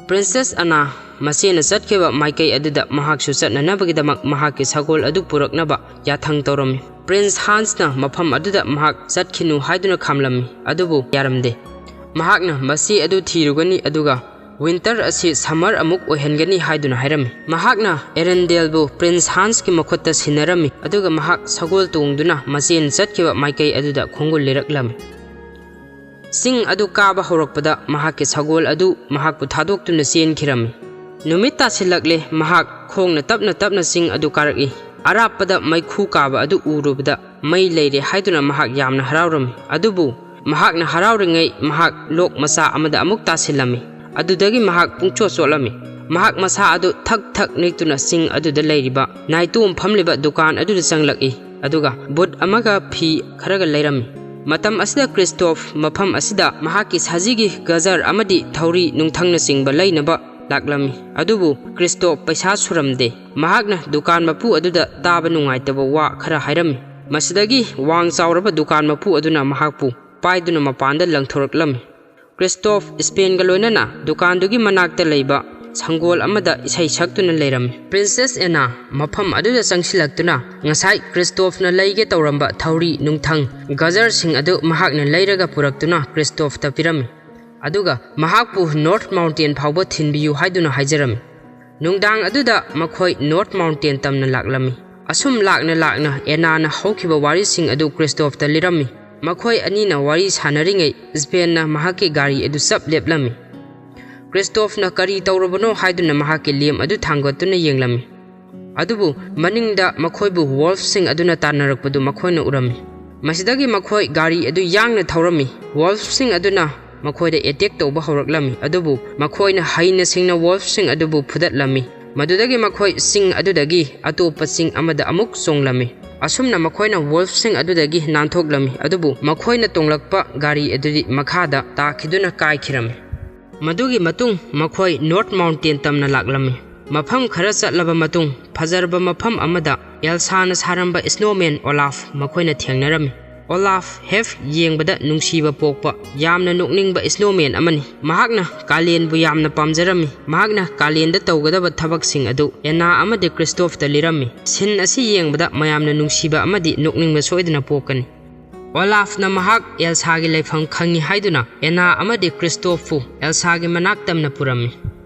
ꯄ꯭ꯔꯤꯟꯁꯦꯁ ꯑꯅꯥ ꯃꯆꯦꯅ ꯆꯠꯈꯤꯕ ꯃꯥꯏꯀꯩ ꯑꯗꯨꯗ ꯃꯍꯥꯛꯁꯨ ꯆꯠꯅꯅꯕꯒꯤꯗꯃꯛ ꯃꯍꯥꯛꯀꯤ ꯁꯒꯣꯜ ꯑꯗꯨ ꯄꯨꯔꯛꯅꯕ ꯌꯥꯊꯪ ꯇꯧꯔꯝꯃꯤ꯫ ꯄ꯭ꯔꯤꯟꯁ ꯍꯥꯟꯁꯅ ꯃꯐꯝ ꯑꯗꯨꯗ ꯃꯍꯥꯛ ꯆꯠꯈꯤꯅꯨ ꯍꯥꯏꯗꯨꯅ ꯈꯥꯝꯂꯝꯃꯤ, ꯑꯗꯨꯕꯨ ꯌꯥꯔꯝꯗꯦ꯫ ꯃꯍꯥꯛꯅ ꯃꯆꯦ ꯑꯗꯨ ꯊꯤꯔꯨꯒꯅꯤ, ꯑꯗꯨꯒ ꯋꯤꯟꯇꯔ ꯑꯁꯤ ꯁꯝꯃꯔ ꯑꯃꯨꯛ ꯑꯣꯏꯍꯟꯒꯅꯤ ꯍꯥꯏꯗꯨꯅ ꯍꯥꯏꯔꯝꯃꯤ꯫ ꯃꯍꯥꯛꯅ ꯑꯦꯔꯦꯟꯗꯦꯜꯕꯨ ꯄ꯭ꯔꯤꯟꯁ ꯍꯥꯟꯁꯀꯤ ꯃꯈꯨꯠꯇ ꯁꯤꯟꯅꯔꯝꯃꯤ, ꯑꯗꯨꯒ ꯃꯍꯥꯛ ꯁꯒꯣꯜ ꯇꯣꯡꯗꯨꯅ ꯃꯆꯦꯅ ꯆꯠꯈꯤꯕ ꯃꯥꯏꯀꯩ ꯑꯗꯨꯗ ꯈꯣꯡꯒꯨꯜ ꯂꯤꯔꯛꯂꯝꯃꯤ꯫ ꯆꯤꯡ ꯑꯗꯨ ꯀꯥꯕ ꯍꯧꯔꯛꯄꯗ ꯃꯍꯥꯛꯀꯤ ꯁꯒꯣꯜ ꯑꯗꯨ ꯃꯍꯥꯛꯄꯨ ꯊꯥꯗꯣꯛꯇꯨꯅ ꯆꯦꯟꯈꯤꯔꯝꯃꯤ꯫ ꯅꯨꯃꯤꯠ ꯇꯥꯁꯤꯜꯂꯛꯂꯦ, ꯃꯍꯥꯛ ꯈꯣꯡꯅ ꯇꯞꯅ ꯇꯞꯅ ꯆꯤꯡ ꯑꯗꯨ ꯀꯥꯔꯛꯏ꯫ ꯑꯔꯥꯞꯄꯗ ꯃꯩꯈꯨ ꯀꯥꯕ ꯑꯗꯨ ꯎꯔꯨꯕꯗ ꯃꯩ ꯂꯩꯔꯦ ꯍꯥꯏꯗꯨꯅ ꯃꯍꯥꯛ ꯌꯥꯝꯅ ꯍꯔꯥꯎꯔꯝꯃꯤ꯫ ꯑꯗꯨꯕꯨ ꯃꯍꯥꯛꯅ ꯍꯔꯥꯎꯔꯤꯉꯩ ꯃꯍꯥꯛ ꯂꯣꯛ ꯃꯆꯥ ꯑꯃꯗ ꯑꯃꯨꯛ ꯇꯥꯁꯤꯜꯂꯝꯃꯤ꯫ ꯑꯗꯨꯗꯒꯤ ꯃꯍꯥꯛ ꯄꯨꯡꯆꯣꯠ ꯆꯣꯠꯂꯝꯃꯤ꯫ ꯃꯍꯥꯛ ꯃꯁꯥ ꯑꯗꯨ ꯊꯛ ꯊꯛ ꯅꯤꯛꯇꯨꯅ ꯆꯤꯡ ꯑꯗꯨꯗ ꯂꯩꯔꯤꯕ ꯅꯥꯏꯇꯣꯝ ꯐꯝꯂꯤꯕ ꯗꯨꯀꯥꯟ ꯑꯗꯨꯗ ꯆꯪꯂꯛꯏ, ꯑꯗꯨꯒ ꯕꯨꯠ ꯑꯃꯒ ꯐꯤ ꯈꯔꯒ ꯂꯩꯔꯝꯃꯤ꯫ ꯃꯇꯝ ꯑꯁꯤꯗ ꯀ꯭ꯔꯤꯁꯇꯣꯐ ꯃꯐꯝ ꯑꯁꯤꯗ ꯃꯍꯥꯛꯀꯤ ꯁꯖꯤꯒꯤ ꯒꯖꯔ ꯑꯃꯗꯤ ꯊꯧꯔꯤ ꯅꯨꯡꯊꯪꯅꯆꯤꯡꯕ ꯂꯩꯅꯕ ꯂꯥꯛꯂꯝꯃꯤ꯫ ꯑꯗꯨꯕꯨ ꯀ꯭ꯔꯤꯁꯇꯣꯐ ꯄꯩꯁꯥ ꯁꯨꯔꯝꯗꯦ꯫ ꯃꯍꯥꯛꯅ ꯗꯨꯀꯥꯟ ꯃꯄꯨ ꯑꯗꯨꯗ ꯇꯥꯕ ꯅꯨꯡꯉꯥꯏꯇꯕ ꯋꯥ ꯈꯔ ꯍꯥꯏꯔꯝꯃꯤ꯫ ꯃꯁꯤꯗꯒꯤ ꯋꯥꯡ ꯆꯥꯎꯔꯕ ꯗꯨꯀꯥꯟ ꯃꯄꯨ ꯑꯗꯨꯅ ꯃꯍꯥꯛꯄꯨ ꯄꯥꯏꯗꯨꯅ ꯃꯄꯥꯟꯗ ꯂꯪꯊꯣꯔꯛꯂꯝꯃꯤ꯫ ꯀ꯭ꯔꯤꯁꯇꯣꯐ ꯁ꯭ꯄꯦꯟꯒ ꯂꯣꯏꯅꯅ ꯗꯨꯀꯥꯟꯗꯨꯒꯤ ꯃꯅꯥꯛꯇ ꯂꯩꯕ ꯁꯪꯒꯣꯜ ꯑꯃꯗ ꯏꯁꯩ ꯁꯛꯇꯨꯅ ꯂꯩꯔꯝꯃꯤ꯫ ꯄ꯭ꯔꯤꯟꯁꯦꯁ ꯑꯦꯅꯥ ꯃꯐꯝ ꯑꯗꯨꯗ ꯆꯪꯁꯤꯜꯂꯛꯇꯨꯅ ꯉꯁꯥꯏ ꯀ꯭ꯔꯤꯁꯇꯣꯐꯅ ꯂꯩꯒꯦ ꯇꯧꯔꯝꯕ ꯊꯧꯔꯤ ꯅꯨꯡꯊꯪ ꯒꯖꯔꯁꯤꯡ ꯑꯗꯨ ꯃꯍꯥꯛꯅ ꯂꯩꯔꯒ ꯄꯨꯔꯛꯇꯨꯅ ꯀ꯭ꯔꯤꯁꯇꯣꯐꯇ ꯄꯤꯔꯝꯃꯤ꯫ ꯑꯗꯨꯒ ꯃꯍꯥꯛꯄꯨ ꯅꯣꯔꯠ ꯃꯥꯎꯟꯇꯦꯟ ꯐꯥꯎꯕ ꯊꯤꯟꯕꯤꯌꯨ ꯍꯥꯏꯗꯨꯅ ꯍꯥꯏꯖꯔꯝꯃꯤ꯫ ꯅꯨꯡꯗꯥꯡ ꯑꯗꯨꯗ ꯃꯈꯣꯏ ꯅꯣꯔꯠ ꯃꯥꯎꯟꯇꯦꯟ ꯇꯝꯅ ꯂꯥꯛꯂꯝꯃꯤ꯫ ꯑꯁꯨꯝ ꯂꯥꯛꯅ ꯂꯥꯛꯅ ꯑꯦꯅꯥꯅ ꯍꯧꯈꯤꯕ ꯋꯥꯔꯤꯁꯤꯡ ꯑꯗꯨ ꯀ꯭ꯔꯤꯁꯇꯣꯐꯇ ꯂꯤꯔꯝꯃꯤ꯫ ꯃꯈꯣꯏ ꯑꯅꯤꯅ ꯋꯥꯔꯤ ꯁꯥꯟꯅꯔꯤꯉꯩ ꯁ꯭ꯕꯦꯟꯅ ꯃꯍꯥꯛꯀꯤ ꯒꯥꯔꯤ ꯑꯗꯨ ꯆꯞ ꯂꯦꯞꯂꯝꯃꯤ꯫ ꯀ꯭ꯔꯤꯁꯇꯣꯐꯅ ꯀꯔꯤ ꯇꯧꯔꯕꯅꯣ ꯍꯥꯏꯗꯨꯅ ꯃꯍꯥꯛꯀꯤ ꯂꯦꯝ ꯑꯗꯨ ꯊꯥꯡꯒꯠꯇꯨꯅ ꯌꯦꯡꯂꯝꯃꯤ꯫ ꯑꯗꯨꯕꯨ ꯃꯅꯤꯡꯗ ꯃꯈꯣꯏꯕꯨ ꯋꯣꯜꯐꯁꯤꯡ ꯑꯗꯨꯅ ꯇꯥꯟꯅꯔꯛꯄꯗꯨ ꯃꯈꯣꯏꯅ ꯎꯔꯝꯃꯤ꯫ ꯃꯁꯤꯗꯒꯤ ꯃꯈꯣꯏ ꯒꯥꯔꯤ ꯑꯗꯨ ꯌꯥꯡꯅ ꯊꯧꯔꯝꯃꯤ꯫ ꯋꯣꯜꯐꯁꯤꯡ ꯑꯗꯨꯅ ꯃꯈꯣꯏꯗ ꯑꯦꯇꯦꯛ ꯇꯧꯕ ꯍꯧꯔꯛꯂꯝꯃꯤ, ꯑꯗꯨꯕꯨ ꯃꯈꯣꯏꯅ ꯍꯩꯅ ꯁꯤꯡꯅ ꯋꯣꯜꯐꯁꯤꯡ ꯑꯗꯨꯕꯨ ꯐꯨꯗꯠꯂꯝꯃꯤ꯫ ꯃꯗꯨꯗꯒꯤ ꯃꯈꯣꯏ ꯆꯤꯡ ꯑꯗꯨꯗꯒꯤ ꯑꯇꯣꯞꯄ ꯆꯤꯡ ꯑꯃꯗ ꯑꯃꯨꯛ ꯆꯣꯡꯂꯝꯃꯤ꯫ ꯑꯁꯨꯝꯅ ꯃꯈꯣꯏꯅ ꯋꯣꯜꯐꯁꯤꯡ ꯑꯗꯨꯗꯒꯤ ꯅꯥꯟꯊꯣꯛꯂꯝꯃꯤ, ꯑꯗꯨꯕꯨ ꯃꯈꯣꯏꯅ ꯇꯣꯡꯂꯛꯄ ꯒꯥꯔꯤ ꯑꯗꯨꯗꯤ ꯃꯈꯥꯗ ꯇꯥꯈꯤꯗꯨꯅ ꯀꯥꯏꯈꯤꯔꯝꯃꯤ꯫ ꯃꯗꯨꯒꯤ ꯃꯇꯨꯡ ꯃꯈꯣꯏ ꯅꯣꯔꯠ ꯃꯥꯎꯟꯇꯦꯟ ꯇꯝꯅ ꯂꯥꯛꯂꯝꯃꯤ꯫ ꯃꯐꯝ ꯈꯔ ꯆꯠꯂꯕ ꯃꯇꯨꯡ ꯐꯖꯔꯕ ꯃꯐꯝ ꯑꯃꯗ ꯑꯦꯜꯁꯥꯅ ꯁꯥꯔꯝꯕ ꯁ꯭ꯅꯣꯃꯦꯟ ꯑꯣꯂꯥꯐ ꯃꯈꯣꯏꯅ ꯊꯦꯡꯅꯔꯝꯃꯤ꯫ ꯑꯣꯂꯥꯐ ꯍꯦꯐ ꯌꯦꯡꯕꯗ ꯅꯨꯡꯁꯤꯕ ꯄꯣꯛꯄ ꯌꯥꯝꯅ ꯅꯣꯛꯅꯤꯡꯕ ꯁ꯭ꯅꯣꯃꯦꯟ ꯑꯃꯅꯤ꯫ ꯃꯍꯥꯛꯅ ꯀꯥꯂꯦꯟꯕꯨ ꯌꯥꯝꯅ ꯄꯥꯝꯖꯔꯝꯃꯤ꯫ ꯃꯍꯥꯛꯅ ꯀꯥꯂꯦꯟꯗ ꯇꯧꯒꯗꯕ ꯊꯕꯛꯁꯤꯡ ꯑꯗꯨ ꯑꯦꯅꯥ ꯑꯃꯗꯤ ꯀ꯭ꯔꯤꯁꯇꯣꯐꯇ ꯂꯤꯔꯝꯃꯤ꯫ ꯁꯤꯟ ꯑꯁꯤ ꯌꯦꯡꯕꯗ ꯃꯌꯥꯝꯅ ꯅꯨꯡꯁꯤꯕ ꯑꯃꯗꯤ ꯅꯣꯛꯅꯤꯡꯕ ꯁꯣꯏꯗꯅ ꯄꯣꯛꯀꯅꯤ꯫ ꯑꯣꯂꯥꯐꯅ ꯃꯍꯥꯛ ꯑꯦꯜꯁꯥꯒꯤ ꯂꯩꯐꯝ ꯈꯪꯏ ꯍꯥꯏꯗꯨꯅ ꯑꯦꯅꯥ ꯑꯃꯗꯤ ꯀ꯭ꯔꯤꯁꯇꯣꯐꯄꯨ ꯑꯦꯜꯁꯥꯒꯤ ꯃꯅꯥꯛ ꯇꯝꯅ ꯄꯨꯔꯝꯃꯤ꯫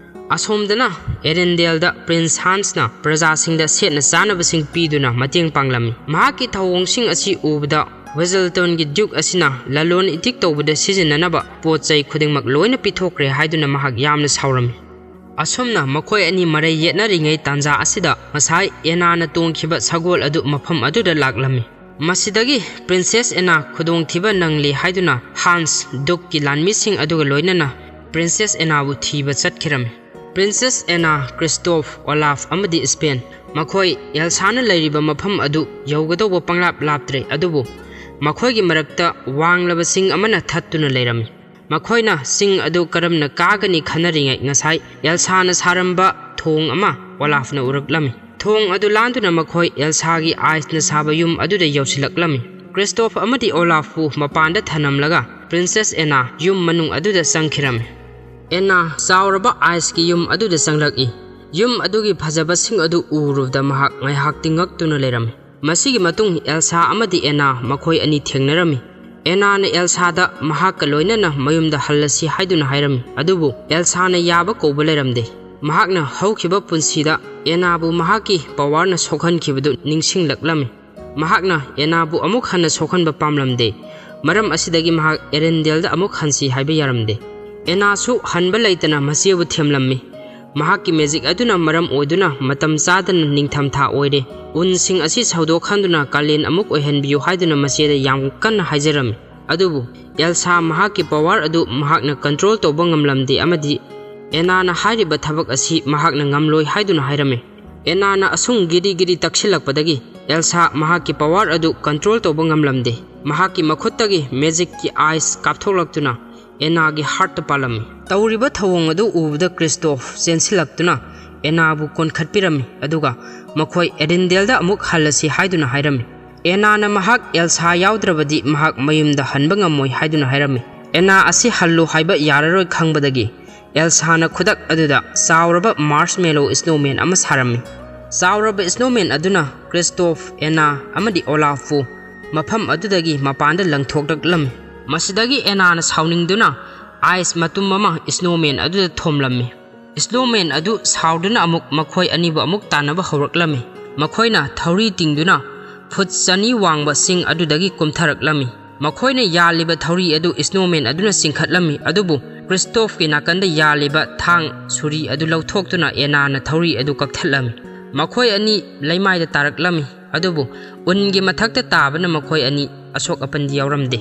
ꯑꯁꯣꯝꯗꯅ ꯑꯦꯔꯦꯟꯗꯦꯜꯗ ꯄ꯭ꯔꯤꯟꯁ ꯍꯥꯟꯁꯅ ꯄ꯭ꯔꯖꯥꯁꯤꯡꯗ ꯁꯦꯠꯅ ꯆꯥꯅꯕꯁꯤꯡ ꯄꯤꯗꯨꯅ ꯃꯇꯦꯡ ꯄꯥꯡꯂꯝꯃꯤ꯫ ꯃꯍꯥꯛꯀꯤ ꯊꯧꯑꯣꯡꯁꯤꯡ ꯑꯁꯤ ꯎꯕꯗ ꯋꯦꯖꯜꯇꯟꯒꯤ ꯗ꯭ꯌꯨꯛ ꯑꯁꯤꯅ ꯂꯂꯣꯟ ꯏꯇꯤꯛ ꯇꯧꯕꯗ ꯁꯤꯖꯤꯟꯅꯅꯕ ꯄꯣꯠ ꯆꯩ ꯈꯨꯗꯤꯡꯃꯛ ꯂꯣꯏꯅ ꯄꯤꯊꯣꯛꯈ꯭ꯔꯦ ꯍꯥꯏꯗꯨꯅ ꯃꯍꯥꯛ ꯌꯥꯝꯅ ꯁꯥꯎꯔꯝꯃꯤ꯫ ꯑꯁꯨꯝꯅ ꯃꯈꯣꯏ ꯑꯅꯤ ꯃꯔꯩ ꯌꯦꯠꯅꯔꯤꯉꯩ ꯇꯥꯟꯖꯥ ꯑꯁꯤꯗ ꯉꯁꯥꯏ ꯑꯦꯅꯥꯅ ꯇꯣꯡꯈꯤꯕ ꯁꯒꯣꯜ ꯑꯗꯨ ꯃꯐꯝ ꯑꯗꯨꯗ ꯂꯥꯛꯂꯝꯃꯤ꯫ ꯃꯁꯤꯗꯒꯤ ꯄ꯭ꯔꯤꯟꯁꯦꯁ ꯑꯦꯅꯥ ꯈꯨꯗꯣꯡꯊꯤꯕ ꯅꯪꯂꯤ ꯍꯥꯏꯗꯨꯅ ꯍꯥꯟꯁ ꯗꯨꯛꯀꯤ ꯂꯥꯟꯃꯤꯁꯤꯡ ꯑꯗꯨꯒ ꯂꯣꯏꯅꯅ ꯄ꯭ꯔꯤꯟꯁꯦꯁ ꯑꯦꯅꯥꯕꯨ ꯊꯤꯕ ꯆꯠꯈꯤꯔꯝꯃꯤ꯫ ꯄ꯭ꯔꯤꯟꯁꯦꯁ ꯑꯦꯅꯥ, ꯀ꯭ꯔꯤꯁꯇꯣꯐ, ꯑꯣꯂꯥꯐ ꯑꯃꯗꯤ ꯁ꯭ꯕꯦꯟ ꯃꯈꯣꯏ ꯑꯦꯜꯁꯥꯅ ꯂꯩꯔꯤꯕ ꯃꯐꯝ ꯑꯗꯨ ꯌꯧꯒꯗꯧꯕ ꯄꯪꯂꯥꯞ ꯂꯥꯞꯇ꯭ꯔꯦ, ꯑꯗꯨꯕꯨ ꯃꯈꯣꯏꯒꯤ ꯃꯔꯛꯇ ꯋꯥꯡꯂꯕ ꯆꯤꯡ ꯑꯃꯅ ꯊꯠꯇꯨꯅ ꯂꯩꯔꯝꯃꯤ꯫ ꯃꯈꯣꯏꯅ ꯆꯤꯡ ꯑꯗꯨ ꯀꯔꯝꯅ ꯀꯥꯒꯅꯤ ꯈꯟꯅꯔꯤꯉꯩ ꯉꯁꯥꯏ ꯑꯦꯜꯁꯥꯅ ꯁꯥꯔꯝꯕ ꯊꯣꯡ ꯑꯃ ꯑꯣꯂꯥꯐꯅ ꯎꯔꯛꯂꯝꯃꯤ꯫ ꯊꯣꯡ ꯑꯗꯨ ꯂꯥꯟꯗꯨꯅ ꯃꯈꯣꯏ ꯑꯦꯜꯁꯥꯒꯤ ꯑꯥꯏꯁꯅ ꯁꯥꯕ ꯌꯨꯝ ꯑꯗꯨꯗ ꯌꯧꯁꯤꯜꯂꯛꯂꯝꯃꯤ꯫ ꯀ꯭ꯔꯤꯁꯇꯣꯐ ꯑꯃꯗꯤ ꯑꯣꯂꯥꯐꯄꯨ ꯃꯄꯥꯟꯗ ꯊꯅꯝꯂꯒ ꯄ꯭ꯔꯤꯟꯁꯦꯁ ꯑꯦꯅꯥ ꯌꯨꯝ ꯃꯅꯨꯡ ꯑꯗꯨꯗ ꯆꯪꯈꯤꯔꯝꯃꯤ꯫ ꯑꯦꯅꯥ ꯆꯥꯎꯔꯕ ꯑꯥꯏꯁꯀꯤ ꯌꯨꯝ ꯑꯗꯨꯗ ꯆꯪꯂꯛꯏ꯫ ꯌꯨꯝ ꯑꯗꯨꯒꯤ ꯐꯖꯕꯁꯤꯡ ꯑꯗꯨ ꯎꯔꯨꯕꯗ ꯃꯍꯥꯛ ꯉꯥꯏꯍꯥꯛꯇꯤ ꯉꯛꯇꯨꯅ ꯂꯩꯔꯝꯃꯤ꯫ ꯃꯁꯤꯒꯤ ꯃꯇꯨꯡ ꯑꯦꯜꯁꯥ ꯑꯃꯗꯤ ꯑꯦꯅꯥ ꯃꯈꯣꯏ ꯑꯅꯤ ꯊꯦꯡꯅꯔꯝꯃꯤ꯫ ꯑꯦꯅꯥꯅ ꯑꯦꯜꯁꯥꯗ ꯃꯍꯥꯛꯀ ꯂꯣꯏꯅꯅ ꯃꯌꯨꯝꯗ ꯍꯜꯂꯁꯤ ꯍꯥꯏꯗꯨꯅ ꯍꯥꯏꯔꯝꯃꯤ, ꯑꯗꯨꯕꯨ ꯑꯦꯜꯁꯥꯅ ꯌꯥꯕ ꯀꯧꯕ ꯂꯩꯔꯝꯗꯦ꯫ ꯃꯍꯥꯛꯅ ꯍꯧꯈꯤꯕ ꯄꯨꯟꯁꯤꯗ ꯑꯦꯅꯥꯕꯨ ꯃꯍꯥꯛꯀꯤ ꯄꯋꯥꯔꯅ ꯁꯣꯛꯍꯟꯈꯤꯕꯗꯨ ꯅꯤꯡꯁꯤꯡꯂꯛꯂꯝꯃꯤ꯫ ꯃꯍꯥꯛꯅ ꯑꯦꯅꯥꯕꯨ ꯑꯃꯨꯛ ꯍꯟꯅ ꯁꯣꯛꯍꯟꯕ ꯄꯥꯝꯂꯝꯗꯦ꯫ ꯃꯔꯝ ꯑꯁꯤꯗꯒꯤ ꯃꯍꯥꯛ ꯑꯦꯔꯦꯟꯗꯦꯜꯗ ꯑꯃꯨꯛ ꯍꯟꯁꯤ ꯍꯥꯏꯕ ꯌꯥꯔꯝꯗꯦ꯫ ꯑꯦꯅꯥꯁꯨ ꯍꯟꯕ ꯂꯩꯇꯅ ꯃꯆꯦꯕꯨ ꯊꯦꯝꯂꯝꯃꯤ꯫ ꯃꯍꯥꯛꯀꯤ ꯃꯦꯖꯤꯛ ꯑꯗꯨꯅ ꯃꯔꯝ ꯑꯣꯏꯗꯨꯅ ꯃꯇꯝ ꯆꯥꯗꯅ ꯅꯤꯡꯊꯝꯊꯥ ꯑꯣꯏꯔꯦ꯫ ꯎꯟꯁꯤꯡ ꯑꯁꯤ ꯁꯧꯗꯣꯛꯍꯟꯗꯨꯅ ꯀꯥꯂꯦꯟ ꯑꯃꯨꯛ ꯑꯣꯏꯍꯟꯕꯤꯌꯨ ꯍꯥꯏꯗꯨꯅ ꯃꯆꯦꯗ ꯌꯥꯝ ꯀꯟꯅ ꯍꯥꯏꯖꯔꯝꯃꯤ꯫ ꯑꯗꯨꯕꯨ ꯑꯦꯜꯁꯥ ꯃꯍꯥꯛꯀꯤ ꯄꯋꯥꯔ ꯑꯗꯨ ꯃꯍꯥꯛꯅ ꯀꯟꯇ꯭ꯔꯣꯜ ꯇꯧꯕ ꯉꯝꯂꯝꯗꯦ ꯑꯃꯗꯤ ꯑꯦꯅꯥꯅ ꯍꯥꯏꯔꯤꯕ ꯊꯕꯛ ꯑꯁꯤ ꯃꯍꯥꯛꯅ ꯉꯝꯂꯣꯏ ꯍꯥꯏꯗꯨꯅ ꯍꯥꯏꯔꯝꯃꯤ꯫ ꯑꯦꯅꯥꯅ ꯑꯁꯨꯝ ꯒꯤꯔꯤ ꯒꯤꯔꯤ ꯇꯛꯁꯤꯜꯂꯛꯄꯗꯒꯤ ꯑꯦꯜꯁꯥ ꯃꯍꯥꯛꯀꯤ ꯄꯋꯥꯔ ꯑꯗꯨ ꯀꯟꯇ꯭ꯔꯣꯜ ꯇꯧꯕ ꯉꯝꯂꯝꯗꯦ꯫ ꯃꯍꯥꯛꯀꯤ ꯃꯈꯨꯠꯇꯒꯤ ꯃꯦꯖꯤꯛꯀꯤ ꯑꯥꯏꯁ ꯀꯥꯞꯊꯣꯛꯂꯛꯇꯨꯅ ꯑꯦꯅꯥꯒꯤ ꯍꯥꯔꯠꯇ ꯄꯥꯜꯂꯝꯃꯤ꯫ ꯇꯧꯔꯤꯕ ꯊꯧꯑꯣꯡ ꯑꯗꯨ ꯎꯕꯗ ꯀ꯭ꯔꯤꯁꯇꯣꯐ ꯆꯦꯟꯁꯤꯜꯂꯛꯇꯨꯅ ꯑꯦꯅꯥꯕꯨ ꯀꯣꯟꯈꯠꯄꯤꯔꯝꯃꯤ, ꯑꯗꯨꯒ ꯃꯈꯣꯏ ꯑꯦꯔꯤꯟꯗꯦꯜꯗ ꯑꯃꯨꯛ ꯍꯜꯂꯁꯤ ꯍꯥꯏꯗꯨꯅ ꯍꯥꯏꯔꯝꯃꯤ꯫ ꯑꯦꯅꯥꯅ ꯃꯍꯥꯛ ꯑꯦꯜꯁꯥ ꯌꯥꯎꯗ꯭ꯔꯕꯗꯤ ꯃꯍꯥꯛ ꯃꯌꯨꯝꯗ ꯍꯟꯕ ꯉꯝꯃꯣꯏ ꯍꯥꯏꯗꯨꯅ ꯍꯥꯏꯔꯝꯃꯤ꯫ ꯑꯦꯅꯥ ꯑꯁꯤ ꯍꯜꯂꯨ ꯍꯥꯏꯕ ꯌꯥꯔꯔꯣꯏ ꯈꯪꯕꯗꯒꯤ ꯑꯦꯜꯁꯥꯅ ꯈꯨꯗꯛ ꯑꯗꯨꯗ ꯆꯥꯎꯔꯕ ꯃꯥꯔꯁꯃꯦꯂꯣ ꯁ꯭ꯅꯣꯃꯦꯟ ꯑꯃ ꯁꯥꯔꯝꯃꯤ꯫ ꯆꯥꯎꯔꯕ ꯁ꯭ꯅꯣꯃꯦꯟ ꯑꯗꯨꯅ ꯀ꯭ꯔꯤꯁꯇꯣꯐ, ꯑꯦꯅꯥ ꯑꯃꯗꯤ ꯑꯣꯂꯥꯐꯄꯨ ꯃꯐꯝ ꯑꯗꯨꯗꯒꯤ ꯃꯄꯥꯟꯗ ꯂꯪꯊꯣꯛꯂꯛꯂꯝꯃꯤ꯫ ꯃꯁꯤꯗꯒꯤ ꯑꯦꯅꯥꯅ ꯁꯥꯎꯅꯤꯡꯗꯨꯅ ꯑꯥꯏꯁ ꯃꯇꯨꯝ ꯑꯃ ꯁ꯭ꯅꯣꯃꯦꯟ ꯑꯗꯨꯗ ꯊꯣꯝꯂꯝꯃꯤ꯫ ꯁ꯭ꯅꯣꯃꯦꯟ ꯑꯗꯨ ꯁꯥꯎꯗꯨꯅ ꯑꯃꯨꯛ ꯃꯈꯣꯏ ꯑꯅꯤꯕꯨ ꯑꯃꯨꯛ ꯇꯥꯟꯅꯕ ꯍꯧꯔꯛꯂꯝꯃꯤ꯫ ꯃꯈꯣꯏꯅ ꯊꯧꯔꯤ ꯇꯤꯡꯗꯨꯅ ꯐꯨꯠ ꯆꯅꯤ ꯋꯥꯡꯕ ꯆꯤꯡ ꯑꯗꯨꯗꯒꯤ ꯀꯨꯝꯊꯔꯛꯂꯝꯃꯤ꯫ ꯃꯈꯣꯏꯅ ꯌꯥꯜꯂꯤꯕ ꯊꯧꯔꯤ ꯑꯗꯨ ꯁ꯭ꯅꯣꯃꯦꯟ ꯑꯗꯨꯅ ꯆꯤꯡꯈꯠꯂꯝꯃꯤ, ꯑꯗꯨꯕꯨ ꯀ꯭ꯔꯤꯁꯇꯣꯐꯀꯤ ꯅꯥꯀꯟꯗ ꯌꯥꯜꯂꯤꯕ ꯊꯥꯡ ꯁꯨꯔꯤ ꯑꯗꯨ ꯂꯧꯊꯣꯛꯇꯨꯅ ꯑꯦꯅꯥꯅ ꯊꯧꯔꯤ ꯑꯗꯨ ꯀꯛꯊꯠꯂꯝꯃꯤ꯫ ꯃꯈꯣꯏ ꯑꯅꯤ ꯂꯩꯃꯥꯏꯗ ꯇꯥꯔꯛꯂꯝꯃꯤ, ꯑꯗꯨꯕꯨ ꯎꯟꯒꯤ ꯃꯊꯛꯇ ꯇꯥꯕꯅ ꯃꯈꯣꯏ ꯑꯅꯤ ꯑꯁꯣꯛ ꯑꯄꯟꯗꯤ ꯌꯥꯎꯔꯝꯗꯦ꯫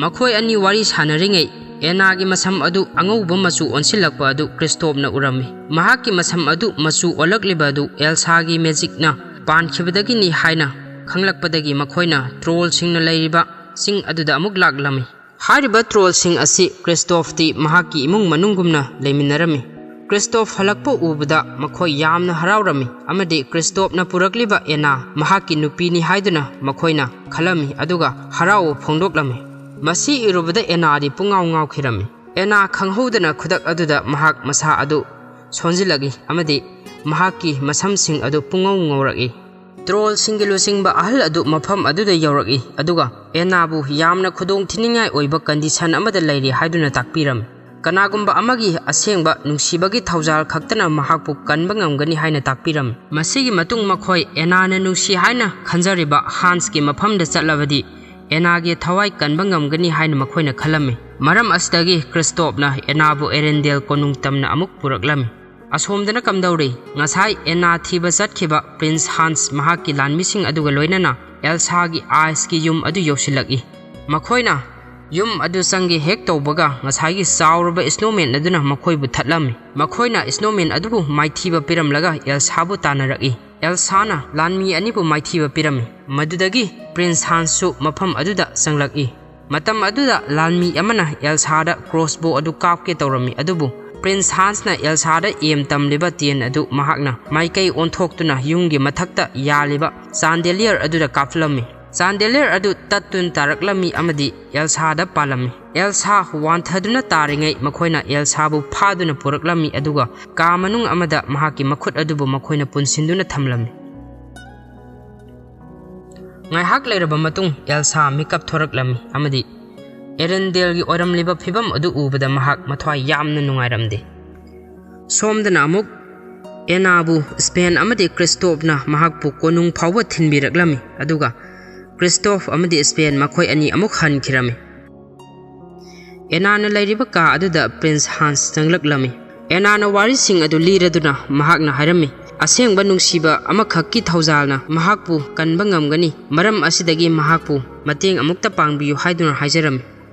ꯃꯈꯣꯏ ꯑꯅꯤ ꯋꯥꯔꯤ ꯁꯥꯟꯅꯔꯤꯉꯩ ꯑꯦꯅꯥꯒꯤ ꯃꯁꯝ ꯑꯗꯨ ꯑꯉꯧꯕ ꯃꯆꯨ ꯑꯣꯟꯁꯤꯜꯂꯛꯄ ꯑꯗꯨ ꯀ꯭ꯔꯤꯁꯇꯣꯞꯅ ꯎꯔꯝꯃꯤ꯫ ꯃꯍꯥꯛꯀꯤ ꯃꯁꯝ ꯑꯗꯨ ꯃꯆꯨ ꯑꯣꯜꯂꯛꯂꯤꯕ ꯑꯗꯨ ꯑꯦꯜꯁꯥꯒꯤ ꯃꯦꯖꯤꯛꯅ ꯄꯥꯟꯈꯤꯕꯗꯒꯤꯅꯤ ꯍꯥꯏꯅ ꯈꯪꯂꯛꯄꯗꯒꯤ ꯃꯈꯣꯏꯅ ꯇ꯭ꯔꯣꯜꯁꯤꯡꯅ ꯂꯩꯔꯤꯕ ꯆꯤꯡ ꯑꯗꯨꯗ ꯑꯃꯨꯛ ꯂꯥꯛꯂꯝꯃꯤ꯫ ꯍꯥꯏꯔꯤꯕ ꯇ꯭ꯔꯣꯜꯁꯤꯡ ꯑꯁꯤ ꯀ꯭ꯔꯤꯁꯇꯣꯐꯇꯤ ꯃꯍꯥꯛꯀꯤ ꯏꯃꯨꯡ ꯃꯅꯨꯡꯒꯨꯝꯅ ꯂꯩꯃꯤꯟꯅꯔꯝꯃꯤ꯫ ꯀ꯭ꯔꯤꯁꯇꯣꯐ ꯍꯜꯂꯛꯄ ꯎꯕꯗ ꯃꯈꯣꯏ ꯌꯥꯝꯅ ꯍꯔꯥꯎꯔꯝꯃꯤ ꯑꯃꯗꯤ ꯀ꯭ꯔꯤꯁꯇꯣꯐꯅ ꯄꯨꯔꯛꯂꯤꯕ ꯑꯦꯅꯥ ꯃꯍꯥꯛꯀꯤ ꯅꯨꯄꯤꯅꯤ ꯍꯥꯏꯗꯨꯅ ꯃꯈꯣꯏꯅ ꯈꯜꯂꯝꯃꯤ, ꯑꯗꯨꯒ ꯍꯔꯥꯎꯕ ꯐꯣꯡꯗꯣꯛꯂꯝꯃꯤ꯫ ꯃꯁꯤ ꯎꯔꯨꯕꯗ ꯑꯦꯅꯥꯗꯤ ꯄꯨꯡꯉꯥꯎ ꯉꯥꯎꯈꯤꯔꯝꯃꯤ꯫ ꯑꯦꯅꯥ ꯈꯪꯍꯧꯗꯅ ꯈꯨꯗꯛ ꯑꯗꯨꯗ ꯃꯍꯥꯛ ꯃꯁꯥ ꯑꯗꯨ ꯁꯣꯟꯖꯤꯜꯂꯛꯏ ꯑꯃꯗꯤ ꯃꯍꯥꯛꯀꯤ ꯃꯁꯝꯁꯤꯡ ꯑꯗꯨ ꯄꯨꯡꯉꯧ ꯉꯧꯔꯛꯏ꯫ ꯇ꯭ꯔꯣꯜꯁꯤꯡꯒꯤ ꯂꯨꯆꯤꯡꯕ ꯑꯍꯜ ꯑꯗꯨ ꯃꯐꯝ ꯑꯗꯨꯗ ꯌꯧꯔꯛꯏ, ꯑꯗꯨꯒ ꯑꯦꯅꯥꯕꯨ ꯌꯥꯝꯅ ꯈꯨꯗꯣꯡ ꯊꯤꯅꯤꯡꯉꯥꯏ ꯑꯣꯏꯕ ꯀꯟꯗꯤꯁꯟ ꯑꯃꯗ ꯂꯩꯔꯤ ꯍꯥꯏꯗꯨꯅ ꯇꯥꯛꯄꯤꯔꯝꯃꯤ꯫ ꯀꯅꯥꯒꯨꯝꯕ ꯑꯃꯒꯤ ꯑꯁꯦꯡꯕ ꯅꯨꯡꯁꯤꯕꯒꯤ ꯊꯧꯖꯥꯜ ꯈꯛꯇꯅ ꯃꯍꯥꯛꯄꯨ ꯀꯟꯕ ꯉꯝꯒꯅꯤ ꯍꯥꯏꯅ ꯇꯥꯛꯄꯤꯔꯝꯃꯤ꯫ ꯃꯁꯤꯒꯤ ꯃꯇꯨꯡ ꯃꯈꯣꯏ ꯑꯦꯅꯥꯅ ꯅꯨꯡꯁꯤ ꯍꯥꯏꯅ ꯈꯟꯖꯔꯤꯕ ꯍꯥꯟꯁꯀꯤ ꯃꯐꯝꯗ ꯆꯠꯂꯕꯗꯤ ꯑꯦꯅꯥꯒꯤ ꯊꯋꯥꯏ ꯀꯟꯕ ꯉꯝꯒꯅꯤ ꯍꯥꯏꯅ ꯃꯈꯣꯏꯅ ꯈꯜꯂꯝꯃꯤ꯫ ꯃꯔꯝ ꯑꯁꯤꯗꯒꯤ ꯀ꯭ꯔꯤꯁꯇꯣꯞꯅ ꯑꯦꯅꯥꯕꯨ ꯑꯦꯔꯦꯟꯗꯦꯜ ꯀꯣꯅꯨꯡ ꯇꯝꯅ ꯑꯃꯨꯛ ꯄꯨꯔꯛꯂꯝꯃꯤ꯫ ꯑꯁꯣꯝꯗꯅ ꯀꯝꯗꯧꯔꯤ? ꯉꯁꯥꯏ ꯑꯦꯅꯥ ꯊꯤꯕ ꯆꯠꯈꯤꯕ ꯄ꯭ꯔꯤꯟꯁ ꯍꯥꯟꯁ ꯃꯍꯥꯛꯀꯤ ꯂꯥꯟꯃꯤꯁꯤꯡ ꯑꯗꯨꯒ ꯂꯣꯏꯅꯅ ꯑꯦꯜꯁꯥꯒꯤ ꯑꯥꯏꯁꯀꯤ ꯌꯨꯝ ꯑꯗꯨ ꯌꯧꯁꯤꯜꯂꯛꯏ꯫ ꯃꯈꯣꯏꯅ ꯌꯨꯝ ꯑꯗꯨ ꯆꯪꯒꯦ ꯍꯦꯛ ꯇꯧꯕꯒ ꯉꯁꯥꯏꯒꯤ ꯆꯥꯎꯔꯕ ꯁ꯭ꯅꯣꯃꯦꯟ ꯑꯗꯨꯅ ꯃꯈꯣꯏꯕꯨ ꯊꯠꯂꯝꯃꯤ꯫ ꯃꯈꯣꯏꯅ ꯁ꯭ꯅꯣꯃꯦꯟ ꯑꯗꯨꯕꯨ ꯃꯥꯏꯊꯤꯕ ꯄꯤꯔꯝꯂꯒ ꯑꯦꯜꯁꯥꯕꯨ ꯇꯥꯟꯅꯔꯛꯏ꯫ ꯑꯦꯜꯁꯥꯅ ꯂꯥꯟꯃꯤ ꯑꯅꯤꯕꯨ ꯃꯥꯏꯊꯤꯕ ꯄꯤꯔꯝꯃꯤ꯫ ꯃꯗꯨꯗꯒꯤ ꯄ꯭ꯔꯤꯟꯁ ꯍꯥꯟꯁꯁꯨ ꯃꯐꯝ ꯑꯗꯨꯗ ꯆꯪꯂꯛꯏ꯫ ꯃꯇꯝ ꯑꯗꯨꯗ ꯂꯥꯟꯃꯤ ꯑꯃꯅ ꯑꯦꯜꯁꯥꯗ ꯀ꯭ꯔꯣꯁꯕꯣ ꯑꯗꯨ ꯀꯥꯞꯀꯦ ꯇꯧꯔꯝꯃꯤ, ꯑꯗꯨꯕꯨ ꯄ꯭ꯔꯤꯟꯁ ꯍꯥꯟꯁꯅ ꯑꯦꯜꯁꯥꯗ ꯑꯦꯝ ꯇꯝꯂꯤꯕ ꯇꯦꯟ ꯑꯗꯨ ꯃꯍꯥꯛꯅ ꯃꯥꯏꯀꯩ ꯑꯣꯟꯊꯣꯛꯇꯨꯅ ꯌꯨꯝꯒꯤ ꯃꯊꯛꯇ ꯌꯥꯜꯂꯤꯕ ꯆꯥꯟꯗꯦꯂꯤꯌꯔ ꯑꯗꯨꯗ ꯀꯥꯞꯂꯝꯃꯤ꯫ ꯆꯥꯟꯗꯦꯂꯤꯌꯔ ꯑꯗꯨ ꯇꯠꯇꯨꯅ ꯇꯥꯔꯛꯂꯝꯃꯤ ꯑꯃꯗꯤ ꯑꯦꯜꯁꯥꯗ ꯄꯥꯜꯂꯝꯃꯤ꯫ ꯑꯦꯜꯁꯥ ꯋꯥꯟꯊꯗꯨꯅ ꯇꯥꯔꯤꯉꯩ ꯃꯈꯣꯏꯅ ꯑꯦꯜꯁꯥꯕꯨ ꯐꯥꯗꯨꯅ ꯄꯨꯔꯛꯂꯝꯃꯤ, ꯑꯗꯨꯒ ꯀꯥ ꯃꯅꯨꯡ ꯑꯃꯗ ꯃꯍꯥꯛꯀꯤ ꯃꯈꯨꯠ ꯑꯗꯨꯕꯨ ꯃꯈꯣꯏꯅ ꯄꯨꯟꯁꯤꯟꯗꯨꯅ ꯊꯝꯂꯝꯃꯤ꯫ ꯉꯥꯏꯍꯥꯛ ꯂꯩꯔꯕ ꯃꯇꯨꯡ ꯑꯦꯜꯁꯥ ꯃꯤꯀꯞ ꯊꯣꯔꯛꯂꯝꯃꯤ ꯑꯃꯗꯤ ꯑꯦꯔꯦꯟꯗꯦꯜꯒꯤ ꯑꯣꯏꯔꯝꯂꯤꯕ ꯐꯤꯕꯝ ꯑꯗꯨ ꯎꯕꯗ ꯃꯍꯥꯛ ꯃꯊ꯭ꯋꯥꯏ ꯌꯥꯝꯅ ꯅꯨꯡꯉꯥꯏꯔꯝꯗꯦ꯫ ꯁꯣꯝꯗꯅ ꯑꯃꯨꯛ ꯑꯦꯅꯥꯕꯨ ꯁ꯭ꯄꯦꯟ ꯑꯃꯗꯤ ꯀ꯭ꯔꯤꯁꯇꯣꯞꯅ ꯃꯍꯥꯛꯄꯨ ꯀꯣꯅꯨꯡ ꯐꯥꯎꯕ ꯊꯤꯟꯕꯤꯔꯛꯂꯝꯃꯤ, ꯑꯗꯨꯒ ꯀ꯭ꯔꯤꯁꯇꯣꯞ ꯑꯃꯗꯤ ꯁ꯭ꯄꯦꯟ ꯃꯈꯣꯏ ꯑꯅꯤ ꯑꯃꯨꯛ ꯍꯟꯈꯤꯔꯝꯃꯤ꯫ ꯑꯦꯅꯥꯅ ꯂꯩꯔꯤꯕ ꯀꯥ ꯑꯗꯨꯗ ꯄ꯭ꯔꯤꯟꯁ ꯍꯥꯟꯁ ꯆꯪꯂꯛꯂꯝꯃꯤ꯫ ꯑꯦꯅꯥꯅ ꯋꯥꯔꯤꯁꯤꯡ ꯑꯗꯨ ꯂꯤꯔꯗꯨꯅ ꯃꯍꯥꯛꯅ ꯍꯥꯏꯔꯝꯃꯤ, "ꯑꯁꯦꯡꯕ ꯅꯨꯡꯁꯤꯕ ꯑꯃꯈꯛꯀꯤ ꯊꯧꯖꯥꯜꯅ ꯃꯍꯥꯛꯄꯨ ꯀꯟꯕ ꯉꯝꯒꯅꯤ, ꯃꯔꯝ ꯑꯁꯤꯗꯒꯤ ꯃꯍꯥꯛꯄꯨ ꯃꯇꯦꯡ ꯑꯃꯨꯛꯇ ꯄꯥꯡꯕꯤꯌꯨ" ꯍꯥꯏꯗꯨꯅ ꯍꯥꯏꯖꯔꯝꯃꯤ꯫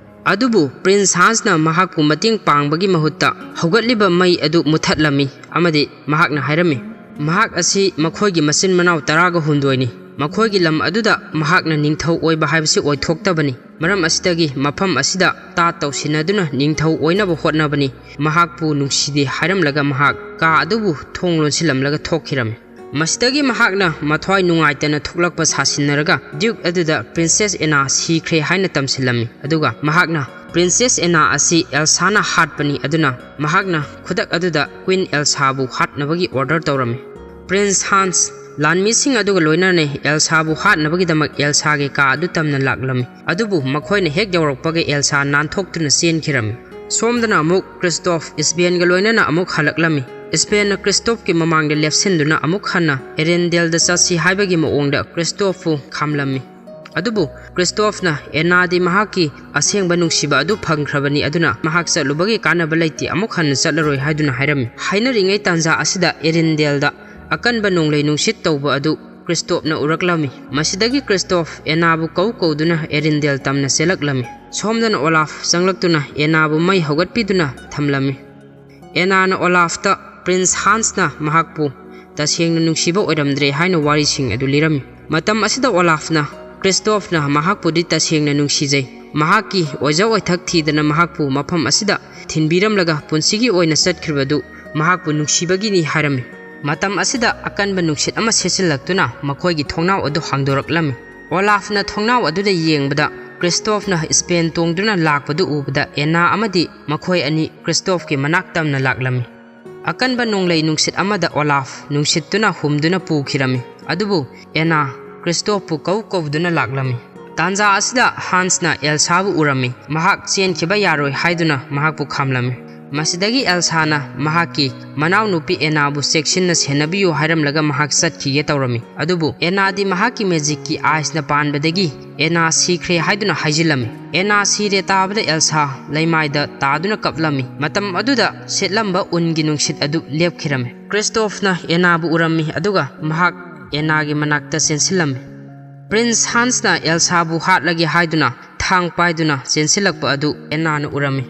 ꯑꯗꯨꯕꯨ ꯄ꯭ꯔꯤꯟꯁ ꯍꯥꯟꯁꯅ ꯃꯍꯥꯛꯄꯨ ꯃꯇꯦꯡ ꯄꯥꯡꯕꯒꯤ ꯃꯍꯨꯠꯇ ꯍꯧꯒꯠꯂꯤꯕ ꯃꯩ ꯑꯗꯨ ꯃꯨꯊꯠꯂꯝꯃꯤ ꯑꯃꯗꯤ ꯃꯍꯥꯛꯅ ꯍꯥꯏꯔꯝꯃꯤ, "ꯃꯍꯥꯛ ꯑꯁꯤ ꯃꯈꯣꯏꯒꯤ ꯃꯆꯤꯟ ꯃꯅꯥꯎ ꯇꯔꯥꯒ ꯍꯨꯝꯗꯣꯏꯅꯤ꯫ ꯃꯈꯣꯏꯒꯤ ꯂꯝ ꯑꯗꯨꯗ ꯃꯍꯥꯛꯅ ꯅꯤꯡꯊꯧ ꯑꯣꯏꯕ ꯍꯥꯏꯕꯁꯤ ꯑꯣꯏꯊꯣꯛꯇꯕꯅꯤ꯫ ꯃꯔꯝ ꯑꯁꯤꯗꯒꯤ ꯃꯐꯝ ꯑꯁꯤꯗ ꯇꯥ ꯇꯧꯁꯤꯟꯅꯗꯨꯅ ꯅꯤꯡꯊꯧ ꯑꯣꯏꯅꯕ ꯍꯣꯠꯅꯕꯅꯤ꯫ ꯃꯍꯥꯛꯄꯨ ꯅꯨꯡꯁꯤꯗꯦ" ꯍꯥꯏꯔꯝꯂꯒ ꯃꯍꯥꯛ ꯀꯥ ꯑꯗꯨꯕꯨ ꯊꯣꯡ ꯂꯣꯟꯁꯤꯜꯂꯝꯂꯒ ꯊꯣꯛꯈꯤꯔꯝꯃꯤ꯫ ꯃꯁꯤꯗꯒꯤ ꯃꯍꯥꯛꯅ ꯃꯊ꯭ꯋꯥꯏ ꯅꯨꯡꯉꯥꯏꯇꯅ ꯊꯣꯛꯂꯛꯄ ꯁꯥꯁꯤꯟꯅꯔꯒ ꯗ꯭ꯌꯨꯛ ꯑꯗꯨꯗ ꯄ꯭ꯔꯤꯟꯁꯦꯁ ꯑꯦꯅꯥ ꯁꯤꯈ꯭ꯔꯦ ꯍꯥꯏꯅ ꯇꯝꯁꯤꯜꯂꯝꯃꯤ, ꯑꯗꯨꯒ ꯃꯍꯥꯛꯅ ꯄ꯭ꯔꯤꯟꯁꯦꯁ ꯑꯦꯅꯥ ꯑꯁꯤ ꯑꯦꯜꯁꯥꯅ ꯍꯥꯠꯄꯅꯤ, ꯑꯗꯨꯅ ꯃꯍꯥꯛꯅ ꯈꯨꯗꯛ ꯑꯗꯨꯗ ꯀ꯭ꯋꯤꯟ ꯑꯦꯜꯁꯥꯕꯨ ꯍꯥꯠꯅꯕꯒꯤ ꯑꯣꯔꯗꯔ ꯇꯧꯔꯝꯃꯤ꯫ ꯄ꯭ꯔꯤꯟꯁ ꯍꯥꯟꯁ ꯂꯥꯟꯃꯤꯁꯤꯡ ꯑꯗꯨꯒ ꯂꯣꯏꯅꯅ ꯑꯦꯜꯁꯥꯕꯨ ꯍꯥꯠꯅꯕꯒꯤꯗꯃꯛ ꯑꯦꯜꯁꯥꯒꯤ ꯀꯥ ꯑꯗꯨ ꯇꯝꯅ ꯂꯥꯛꯂꯝꯃꯤ, ꯑꯗꯨꯕꯨ ꯃꯈꯣꯏꯅ ꯍꯦꯛ ꯌꯧꯔꯛꯄꯒ ꯑꯦꯜꯁꯥ ꯅꯥꯟꯊꯣꯛꯇꯨꯅ ꯆꯦꯟꯈꯤꯔꯝꯃꯤ꯫ ꯁꯣꯝꯗꯅ ꯑꯃꯨꯛ ꯀ꯭ꯔꯤꯁꯇꯣꯐ ꯏꯁꯄꯦꯟꯒ ꯂꯣꯏꯅꯅ ꯑꯃꯨꯛ ꯍꯜꯂꯛꯂꯝꯃꯤ꯫ ꯏꯁꯄꯦꯟꯅ ꯀ꯭ꯔꯤꯁꯇꯣꯐꯀꯤ ꯃꯃꯥꯡꯗ ꯂꯦꯞꯁꯤꯟꯗꯨꯅ ꯑꯃꯨꯛ ꯍꯟꯅ ꯑꯦꯔꯦꯟꯗꯦꯜꯗ ꯆꯠꯁꯤ ꯍꯥꯏꯕꯒꯤ ꯃꯑꯣꯡꯗ ꯀ꯭ꯔꯤꯁꯇꯣꯐꯄꯨ ꯈꯥꯝꯂꯝꯃꯤ꯫ ꯑꯗꯨꯕꯨ ꯀ꯭ꯔꯤꯁꯇꯣꯐꯅ ꯑꯦꯅꯥꯗꯤ ꯃꯍꯥꯛꯀꯤ ꯑꯁꯦꯡꯕ ꯅꯨꯡꯁꯤꯕ ꯑꯗꯨ ꯐꯪꯈ꯭ꯔꯕꯅꯤ, ꯑꯗꯨꯅ ꯃꯍꯥꯛ ꯆꯠꯂꯨꯕꯒꯤ ꯀꯥꯟꯅꯕ ꯂꯩꯇꯦ, ꯑꯃꯨꯛ ꯍꯟꯅ ꯆꯠꯂꯔꯣꯏ ꯍꯥꯏꯗꯨꯅ ꯍꯥꯏꯔꯝꯃꯤ꯫ ꯍꯥꯏꯅꯔꯤꯉꯩ ꯇꯥꯟꯖꯥ ꯑꯁꯤꯗ ꯑꯦꯔꯦꯟꯗꯦꯜꯗ ꯑꯀꯟꯕ ꯅꯣꯡꯂꯩ ꯅꯨꯡꯁꯤꯠ ꯇꯧꯕ ꯑꯗꯨ ꯀ꯭ꯔꯤꯁꯇꯣꯐꯅ ꯎꯔꯛꯂꯝꯃꯤ꯫ ꯃꯁꯤꯗꯒꯤ ꯀ꯭ꯔꯤꯁꯇꯣꯐ ꯑꯦꯅꯥꯕꯨ ꯀꯧ ꯀꯧꯗꯨꯅ ꯑꯦꯔꯦꯟꯗꯦꯜ ꯇꯝꯅ ꯆꯦꯜꯂꯛꯂꯝꯃꯤ꯫ ꯁꯣꯝꯗꯅ ꯑꯣꯂꯥꯐ ꯆꯪꯂꯛꯇꯨꯅ ꯑꯦꯅꯥꯕꯨ ꯃꯩ ꯍꯧꯒꯠꯄꯤꯗꯨꯅ ꯊꯝꯂꯝꯃꯤ꯫ ꯑꯦꯅꯥꯅ ꯑꯣꯂꯥꯐꯇ ꯄ꯭ꯔꯤꯟꯁ ꯍꯥꯟꯁꯅ ꯃꯍꯥꯛꯄꯨ ꯇꯁꯦꯡꯅ ꯅꯨꯡꯁꯤꯕ ꯑꯣꯏꯔꯝꯗ꯭ꯔꯦ ꯍꯥꯏꯅ ꯋꯥꯔꯤꯁꯤꯡ ꯑꯗꯨ ꯂꯤꯔꯝꯃꯤ꯫ ꯃꯇꯝ ꯑꯁꯤꯗ ꯑꯣꯂꯥꯐꯅ ꯀ꯭ꯔꯤꯁꯇꯣꯐꯅ ꯃꯍꯥꯛꯄꯨꯗꯤ ꯇꯁꯦꯡꯅ ꯅꯨꯡꯁꯤꯖꯩ, ꯃꯍꯥꯛꯀꯤ ꯑꯣꯏꯖ ꯑꯣꯏꯊꯛ ꯊꯤꯗꯅ ꯃꯍꯥꯛꯄꯨ ꯃꯐꯝ ꯑꯁꯤꯗ ꯊꯤꯟꯕꯤꯔꯝꯂꯒ ꯄꯨꯟꯁꯤꯒꯤ ꯑꯣꯏꯅ ꯆꯠꯈ꯭ꯔꯤꯕꯗꯨ ꯃꯍꯥꯛꯄꯨ ꯅꯨꯡꯁꯤꯕꯒꯤꯅꯤ ꯍꯥꯏꯔꯝꯃꯤ꯫ ꯃꯇꯝ ꯑꯁꯤꯗ ꯑꯀꯟꯕ ꯅꯨꯡꯁꯤꯠ ꯑꯃ ꯁꯤꯠꯆꯤꯜꯂꯛꯇꯨꯅ ꯃꯈꯣꯏꯒꯤ ꯊꯣꯡꯅꯥꯎ ꯑꯗꯨ ꯍꯥꯡꯗꯣꯔꯛꯂꯝꯃꯤ꯫ ꯑꯣꯂꯥꯐꯅ ꯊꯣꯡꯅꯥꯎ ꯑꯗꯨꯗ ꯌꯦꯡꯕꯗ ꯀ꯭ꯔꯤꯁꯇꯣꯐꯅ ꯏꯁꯄꯦꯟ ꯇꯣꯡꯗꯨꯅ ꯂꯥꯛꯄꯗꯨ ꯎꯕꯗ ꯑꯦꯅꯥ ꯑꯃꯗꯤ ꯃꯈꯣꯏ ꯑꯅꯤ ꯀ꯭ꯔꯤꯁꯇꯣꯐꯀꯤ ꯃꯅꯥꯛ ꯇꯝꯅ ꯂꯥꯛꯂꯝꯃꯤ꯫ ꯑꯀꯟꯕ ꯅꯣꯡꯂꯩ ꯅꯨꯡꯁꯤꯠ ꯑꯃꯗ ꯑꯣꯂꯥꯐ ꯅꯨꯡꯁꯤꯠꯇꯨꯅ ꯍꯨꯝꯗꯨꯅ ꯄꯨꯈꯤꯔꯝꯃꯤ꯫ ꯑꯗꯨꯕꯨ ꯑꯦꯅꯥ ꯀ꯭ꯔꯤꯁꯇꯣꯐꯄꯨ ꯀꯧ ꯀꯧꯗꯨꯅ ꯂꯥꯛꯂꯝꯃꯤ꯫ ꯇꯥꯟꯖꯥ ꯑꯁꯤꯗ ꯍꯥꯟꯁꯅ ꯑꯦꯜꯁꯥꯕꯨ ꯎꯔꯝꯃꯤ꯫ ꯃꯍꯥꯛ ꯆꯦꯟꯈꯤꯕ ꯌꯥꯔꯣꯏ ꯍꯥꯏꯗꯨꯅ ꯃꯍꯥꯛꯄꯨ ꯈꯥꯝꯂꯝꯃꯤ꯫ ꯃꯁꯤꯗꯒꯤ ꯑꯦꯜꯁꯥꯅ ꯃꯍꯥꯛꯀꯤ ꯃꯅꯥꯎꯅꯨꯄꯤ ꯑꯦꯅꯥꯕꯨ ꯆꯦꯛꯁꯤꯟꯅ ꯁꯦꯟꯅꯕꯤꯌꯨ ꯍꯥꯏꯔꯝꯂꯒ ꯃꯍꯥꯛ ꯆꯠꯈꯤꯒꯦ ꯇꯧꯔꯝꯃꯤ꯫ ꯑꯗꯨꯕꯨ ꯑꯦꯅꯥꯗꯤ ꯃꯍꯥꯛꯀꯤ ꯃꯦꯖꯤꯛꯀꯤ ꯑꯥꯏꯁꯅ ꯄꯥꯟꯕꯗꯒꯤ ꯑꯦꯅꯥ ꯁꯤꯈ꯭ꯔꯦ ꯍꯥꯏꯗꯨꯅ ꯍꯥꯏꯖꯤꯜꯂꯝꯃꯤ꯫ ꯑꯦꯅꯥ ꯁꯤꯔꯦ ꯇꯥꯕꯗ ꯑꯦꯜꯁꯥ ꯂꯩꯃꯥꯏꯗ ꯇꯥꯗꯨꯅ ꯀꯞꯂꯝꯃꯤ꯫ ꯃꯇꯝ ꯑꯗꯨꯗ ꯁꯤꯠꯂꯝꯕ ꯎꯟꯒꯤ ꯅꯨꯡꯁꯤꯠ ꯑꯗꯨ ꯂꯦꯞꯈꯤꯔꯝꯃꯤ꯫ ꯀ꯭ꯔꯤꯁꯇꯣꯐꯅ ꯑꯦꯅꯥꯕꯨ ꯎꯔꯝꯃꯤ, ꯑꯗꯨꯒ ꯃꯍꯥꯛ ꯑꯦꯅꯥꯒꯤ ꯃꯅꯥꯛꯇ ꯆꯦꯟꯁꯤꯜꯂꯝꯃꯤ꯫ ꯄ꯭ꯔꯤꯟꯁ ꯍꯥꯟꯁꯅ ꯑꯦꯜꯁꯥꯕꯨ ꯍꯥꯠꯂꯒꯦ ꯍꯥꯏꯗꯨꯅ ꯊꯥꯡ ꯄꯥꯏꯗꯨꯅ ꯆꯦꯟꯁꯤꯜꯂꯛꯄ ꯑꯗꯨ ꯑꯦꯅꯥꯅ ꯎꯔꯝꯃꯤ꯫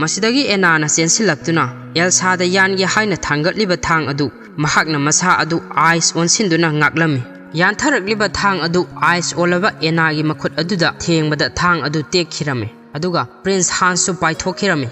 ꯃꯁꯤꯗꯒꯤ ꯑꯦꯅꯥꯅ ꯆꯦꯟꯁꯤꯜꯂꯛꯇꯨꯅ ꯑꯦꯜꯁꯥꯗ ꯌꯥꯟꯒꯦ ꯍꯥꯏꯅ ꯊꯥꯡꯒꯠꯂꯤꯕ ꯊꯥꯡ ꯑꯗꯨ ꯃꯍꯥꯛꯅ ꯃꯁꯥ ꯑꯗꯨ ꯑꯥꯏꯁ ꯑꯣꯟꯁꯤꯟꯗꯨꯅ ꯉꯥꯛꯂꯝꯃꯤ꯫ ꯌꯥꯟꯊꯔꯛꯂꯤꯕ ꯊꯥꯡ ꯑꯗꯨ ꯑꯥꯏꯁ ꯑꯣꯜꯂꯕ ꯑꯦꯅꯥꯒꯤ ꯃꯈꯨꯠ ꯑꯗꯨꯗ ꯊꯦꯡꯕꯗ ꯊꯥꯡ ꯑꯗꯨ ꯇꯦꯛꯈꯤꯔꯝꯃꯤ, ꯑꯗꯨꯒ ꯄ꯭ꯔꯤꯟꯁ ꯍꯥꯟꯁꯁꯨ ꯄꯥꯏꯊꯣꯛꯈꯤꯔꯝꯃꯤ꯫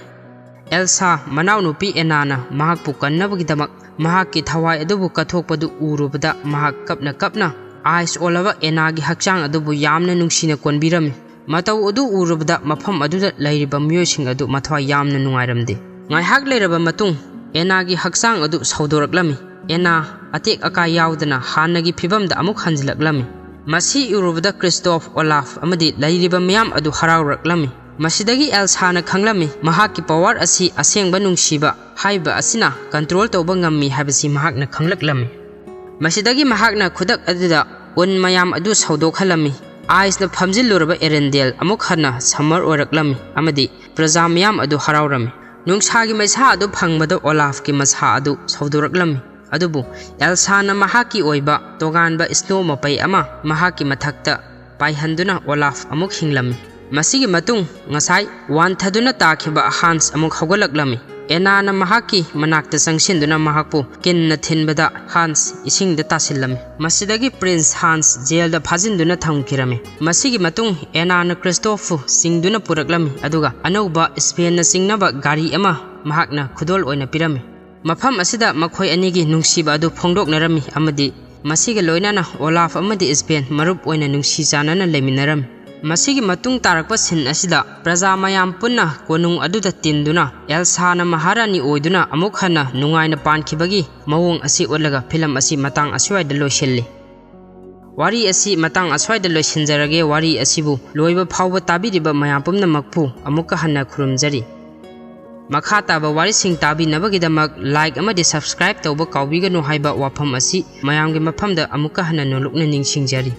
ꯑꯦꯜꯁꯥ ꯃꯅꯥꯎꯅꯨꯄꯤ ꯑꯦꯅꯥꯅ ꯃꯍꯥꯛꯄꯨ ꯀꯟꯅꯕꯒꯤꯗꯃꯛ ꯃꯍꯥꯛꯀꯤ ꯊꯋꯥꯏ ꯑꯗꯨꯕꯨ ꯀꯠꯊꯣꯛꯄꯗꯨ ꯎꯔꯨꯕꯗ ꯃꯍꯥꯛ ꯀꯞꯅ ꯀꯞꯅ ꯑꯥꯏꯁ ꯑꯣꯜꯂꯕ ꯑꯦꯅꯥꯒꯤ ꯍꯛꯆꯥꯡ ꯑꯗꯨꯕꯨ ꯌꯥꯝꯅ ꯅꯨꯡꯁꯤꯅ ꯀꯣꯟꯕꯤꯔꯝꯃꯤ꯫ ꯃꯇꯧ ꯑꯗꯨ ꯎꯔꯨꯕꯗ ꯃꯐꯝ ꯑꯗꯨꯗ ꯂꯩꯔꯤꯕ ꯃꯤꯑꯣꯏꯁꯤꯡ ꯑꯗꯨ ꯃꯊ꯭ꯋꯥꯏ ꯌꯥꯝꯅ ꯅꯨꯡꯉꯥꯏꯔꯝꯗꯦ꯫ ꯉꯥꯏꯍꯥꯛ ꯂꯩꯔꯕ ꯃꯇꯨꯡ ꯑꯦꯅꯥꯒꯤ ꯍꯛꯆꯥꯡ ꯑꯗꯨ ꯁꯧꯗꯣꯔꯛꯂꯝꯃꯤ꯫ ꯑꯦꯅꯥ ꯑꯇꯦꯛ ꯑꯀꯥꯏ ꯌꯥꯎꯗꯅ ꯍꯥꯟꯅꯒꯤ ꯐꯤꯕꯝꯗ ꯑꯃꯨꯛ ꯍꯟꯖꯤꯜꯂꯛꯂꯝꯃꯤ꯫ ꯃꯁꯤ ꯎꯔꯨꯕꯗ ꯀ꯭ꯔꯤꯁꯇꯣꯐ, ꯑꯣꯂꯥꯐ ꯑꯃꯗꯤ ꯂꯩꯔꯤꯕ ꯃꯤꯌꯥꯝ ꯑꯗꯨ ꯍꯔꯥꯎꯔꯛꯂꯝꯃꯤ꯫ ꯃꯁꯤꯗꯒꯤ ꯑꯦꯜꯁꯥꯅ ꯈꯪꯂꯝꯃꯤ, ꯃꯍꯥꯛꯀꯤ ꯄꯋꯥꯔ ꯑꯁꯤ ꯑꯁꯦꯡꯕ ꯅꯨꯡꯁꯤꯕ ꯍꯥꯏꯕ ꯑꯁꯤꯅ ꯀꯟꯇ꯭ꯔꯣꯜ ꯇꯧꯕ ꯉꯝꯃꯤ ꯍꯥꯏꯕꯁꯤ ꯃꯍꯥꯛꯅ ꯈꯪꯂꯛꯂꯝꯃꯤ꯫ ꯃꯁꯤꯗꯒꯤ ꯃꯍꯥꯛꯅ ꯈꯨꯗꯛ ꯑꯗꯨꯗ ꯎꯟ ꯃꯌꯥꯝ ꯑꯗꯨ ꯁꯧꯗꯣꯛꯍꯜꯂꯝꯃꯤ꯫ ꯑꯥꯏꯁꯅ ꯐꯝꯖꯤꯜꯂꯨꯔꯕ ꯑꯦꯔꯦꯟꯗꯦꯜ ꯑꯃꯨꯛ ꯍꯟꯅ ꯁꯝꯃꯔ ꯑꯣꯏꯔꯛꯂꯝꯃꯤ ꯑꯃꯗꯤ ꯄ꯭ꯔꯖꯥ ꯃꯤꯌꯥꯝ ꯑꯗꯨ ꯍꯔꯥꯎꯔꯝꯃꯤ꯫ ꯅꯨꯡꯁꯥꯒꯤ ꯃꯩꯁꯥ ꯑꯗꯨ ꯐꯪꯕꯗ ꯑꯣꯂꯥꯐꯀꯤ ꯃꯁꯥ ꯑꯗꯨ ꯁꯧꯗꯣꯔꯛꯂꯝꯃꯤ꯫ ꯑꯗꯨꯕꯨ ꯑꯦꯜꯁꯥꯅ ꯃꯍꯥꯛꯀꯤ ꯑꯣꯏꯕ ꯇꯣꯉꯥꯟꯕ ꯁ꯭ꯅꯣ ꯃꯄꯩ ꯑꯃ ꯃꯍꯥꯛꯀꯤ ꯃꯊꯛꯇ ꯄꯥꯏꯍꯟꯗꯨꯅ ꯑꯣꯂꯥꯐ ꯑꯃꯨꯛ ꯍꯤꯡꯂꯝꯃꯤ꯫ ꯃꯁꯤꯒꯤ ꯃꯇꯨꯡ ꯉꯁꯥꯏ ꯋꯥꯟꯊꯗꯨꯅ ꯇꯥꯈꯤꯕ ꯍꯥꯟꯁ ꯑꯃꯨꯛ ꯍꯧꯒꯠꯂꯛꯂꯝꯃꯤ꯫ ꯑꯦꯅꯥꯅ ꯃꯍꯥꯛꯀꯤ ꯃꯅꯥꯛꯇ ꯆꯪꯁꯤꯟꯗꯨꯅ ꯃꯍꯥꯛꯄꯨ ꯀꯤꯟꯅ ꯊꯤꯟꯕꯗ ꯍꯥꯟꯁ ꯏꯁꯤꯡꯗ ꯇꯥꯁꯤꯜꯂꯝꯃꯤ꯫ ꯃꯁꯤꯗꯒꯤ ꯄ꯭ꯔꯤꯟꯁ ꯍꯥꯟꯁ ꯖꯦꯜꯗ ꯐꯥꯖꯤꯟꯗꯨꯅ ꯊꯝꯈꯤꯔꯝꯃꯤ꯫ ꯃꯁꯤꯒꯤ ꯃꯇꯨꯡ ꯑꯦꯅꯥꯅ ꯀ꯭ꯔꯤꯁꯇꯣꯐꯄꯨ ꯆꯤꯡꯗꯨꯅ ꯄꯨꯔꯛꯂꯝꯃꯤ, ꯑꯗꯨꯒ ꯑꯅꯧꯕ ꯁ꯭ꯄꯦꯟꯅ ꯆꯤꯡꯅꯕ ꯒꯥꯔꯤ ꯑꯃ ꯃꯍꯥꯛꯅ ꯈꯨꯗꯣꯜ ꯑꯣꯏꯅ ꯄꯤꯔꯝꯃꯤ꯫ ꯃꯐꯝ ꯑꯁꯤꯗ ꯃꯈꯣꯏ ꯑꯅꯤꯒꯤ ꯅꯨꯡꯁꯤꯕ ꯑꯗꯨ ꯐꯣꯡꯗꯣꯛꯅꯔꯝꯃꯤ ꯑꯃꯗꯤ ꯃꯁꯤꯒ ꯂꯣꯏꯅꯅ ꯑꯣꯂꯥꯐ ꯑꯃꯗꯤ ꯁ꯭ꯄꯦꯟ ꯃꯔꯨꯞ ꯑꯣꯏꯅ ꯅꯨꯡꯁꯤ ꯆꯥꯟꯅꯅ ꯂꯩꯃꯤꯟꯅꯔꯝꯃꯤ꯫ ꯃꯁꯤꯒꯤ ꯃꯇꯨꯡ ꯇꯥꯔꯛꯄ ꯁꯤꯟ ꯑꯁꯤꯗ ꯄ꯭ꯔꯖꯥ ꯃꯌꯥꯝ ꯄꯨꯟꯅ ꯀꯣꯅꯨꯡ ꯑꯗꯨꯗ ꯇꯤꯟꯗꯨꯅ ꯑꯦꯜꯁꯥꯅ ꯃꯍꯥꯔꯥꯅꯤ ꯑꯣꯏꯗꯨꯅ ꯑꯃꯨꯛ ꯍꯟꯅ ꯅꯨꯡꯉꯥꯏꯅ ꯄꯥꯟꯈꯤꯕꯒꯤ ꯃꯑꯣꯡ ꯑꯁꯤ ꯎꯠꯂꯒ ꯐꯤꯂꯝ ꯑꯁꯤ ꯃꯇꯥꯡ ꯑꯁ꯭ꯋꯥꯏꯗ ꯂꯣꯏꯁꯤꯜꯂꯤ꯫ ꯋꯥꯔꯤ ꯑꯁꯤ ꯃꯇꯥꯡ ꯑꯁ꯭ꯋꯥꯏꯗ ꯂꯣꯏꯁꯤꯟꯖꯔꯒꯦ꯫ ꯋꯥꯔꯤ ꯑꯁꯤꯕꯨ ꯂꯣꯏꯕ ꯐꯥꯎꯕ ꯇꯥꯕꯤꯔꯤꯕ ꯃꯌꯥꯝ ꯄꯨꯝꯅꯃꯛꯄꯨ ꯑꯃꯨꯛꯀ ꯍꯟꯅ ꯈꯨꯔꯨꯝꯖꯔꯤ꯫ ꯃꯈꯥ ꯇꯥꯕ ꯋꯥꯔꯤꯁꯤꯡ ꯇꯥꯕꯤꯅꯕꯒꯤꯗꯃꯛ ꯂꯥꯏꯛ ꯑꯃꯗꯤ ꯁꯕꯁꯀ꯭ꯔꯥꯏꯕ ꯇꯧꯕ ꯀꯥꯎꯕꯤꯒꯅꯨ ꯍꯥꯏꯕ ꯋꯥꯐꯝ ꯑꯁꯤ ꯃꯌꯥꯝꯒꯤ ꯃꯐꯝꯗ ꯑꯃꯨꯛꯀ ꯍꯟꯅ ꯅꯣꯂꯨꯛꯅ ꯅꯤꯡꯁꯤꯡꯖꯔꯤ꯫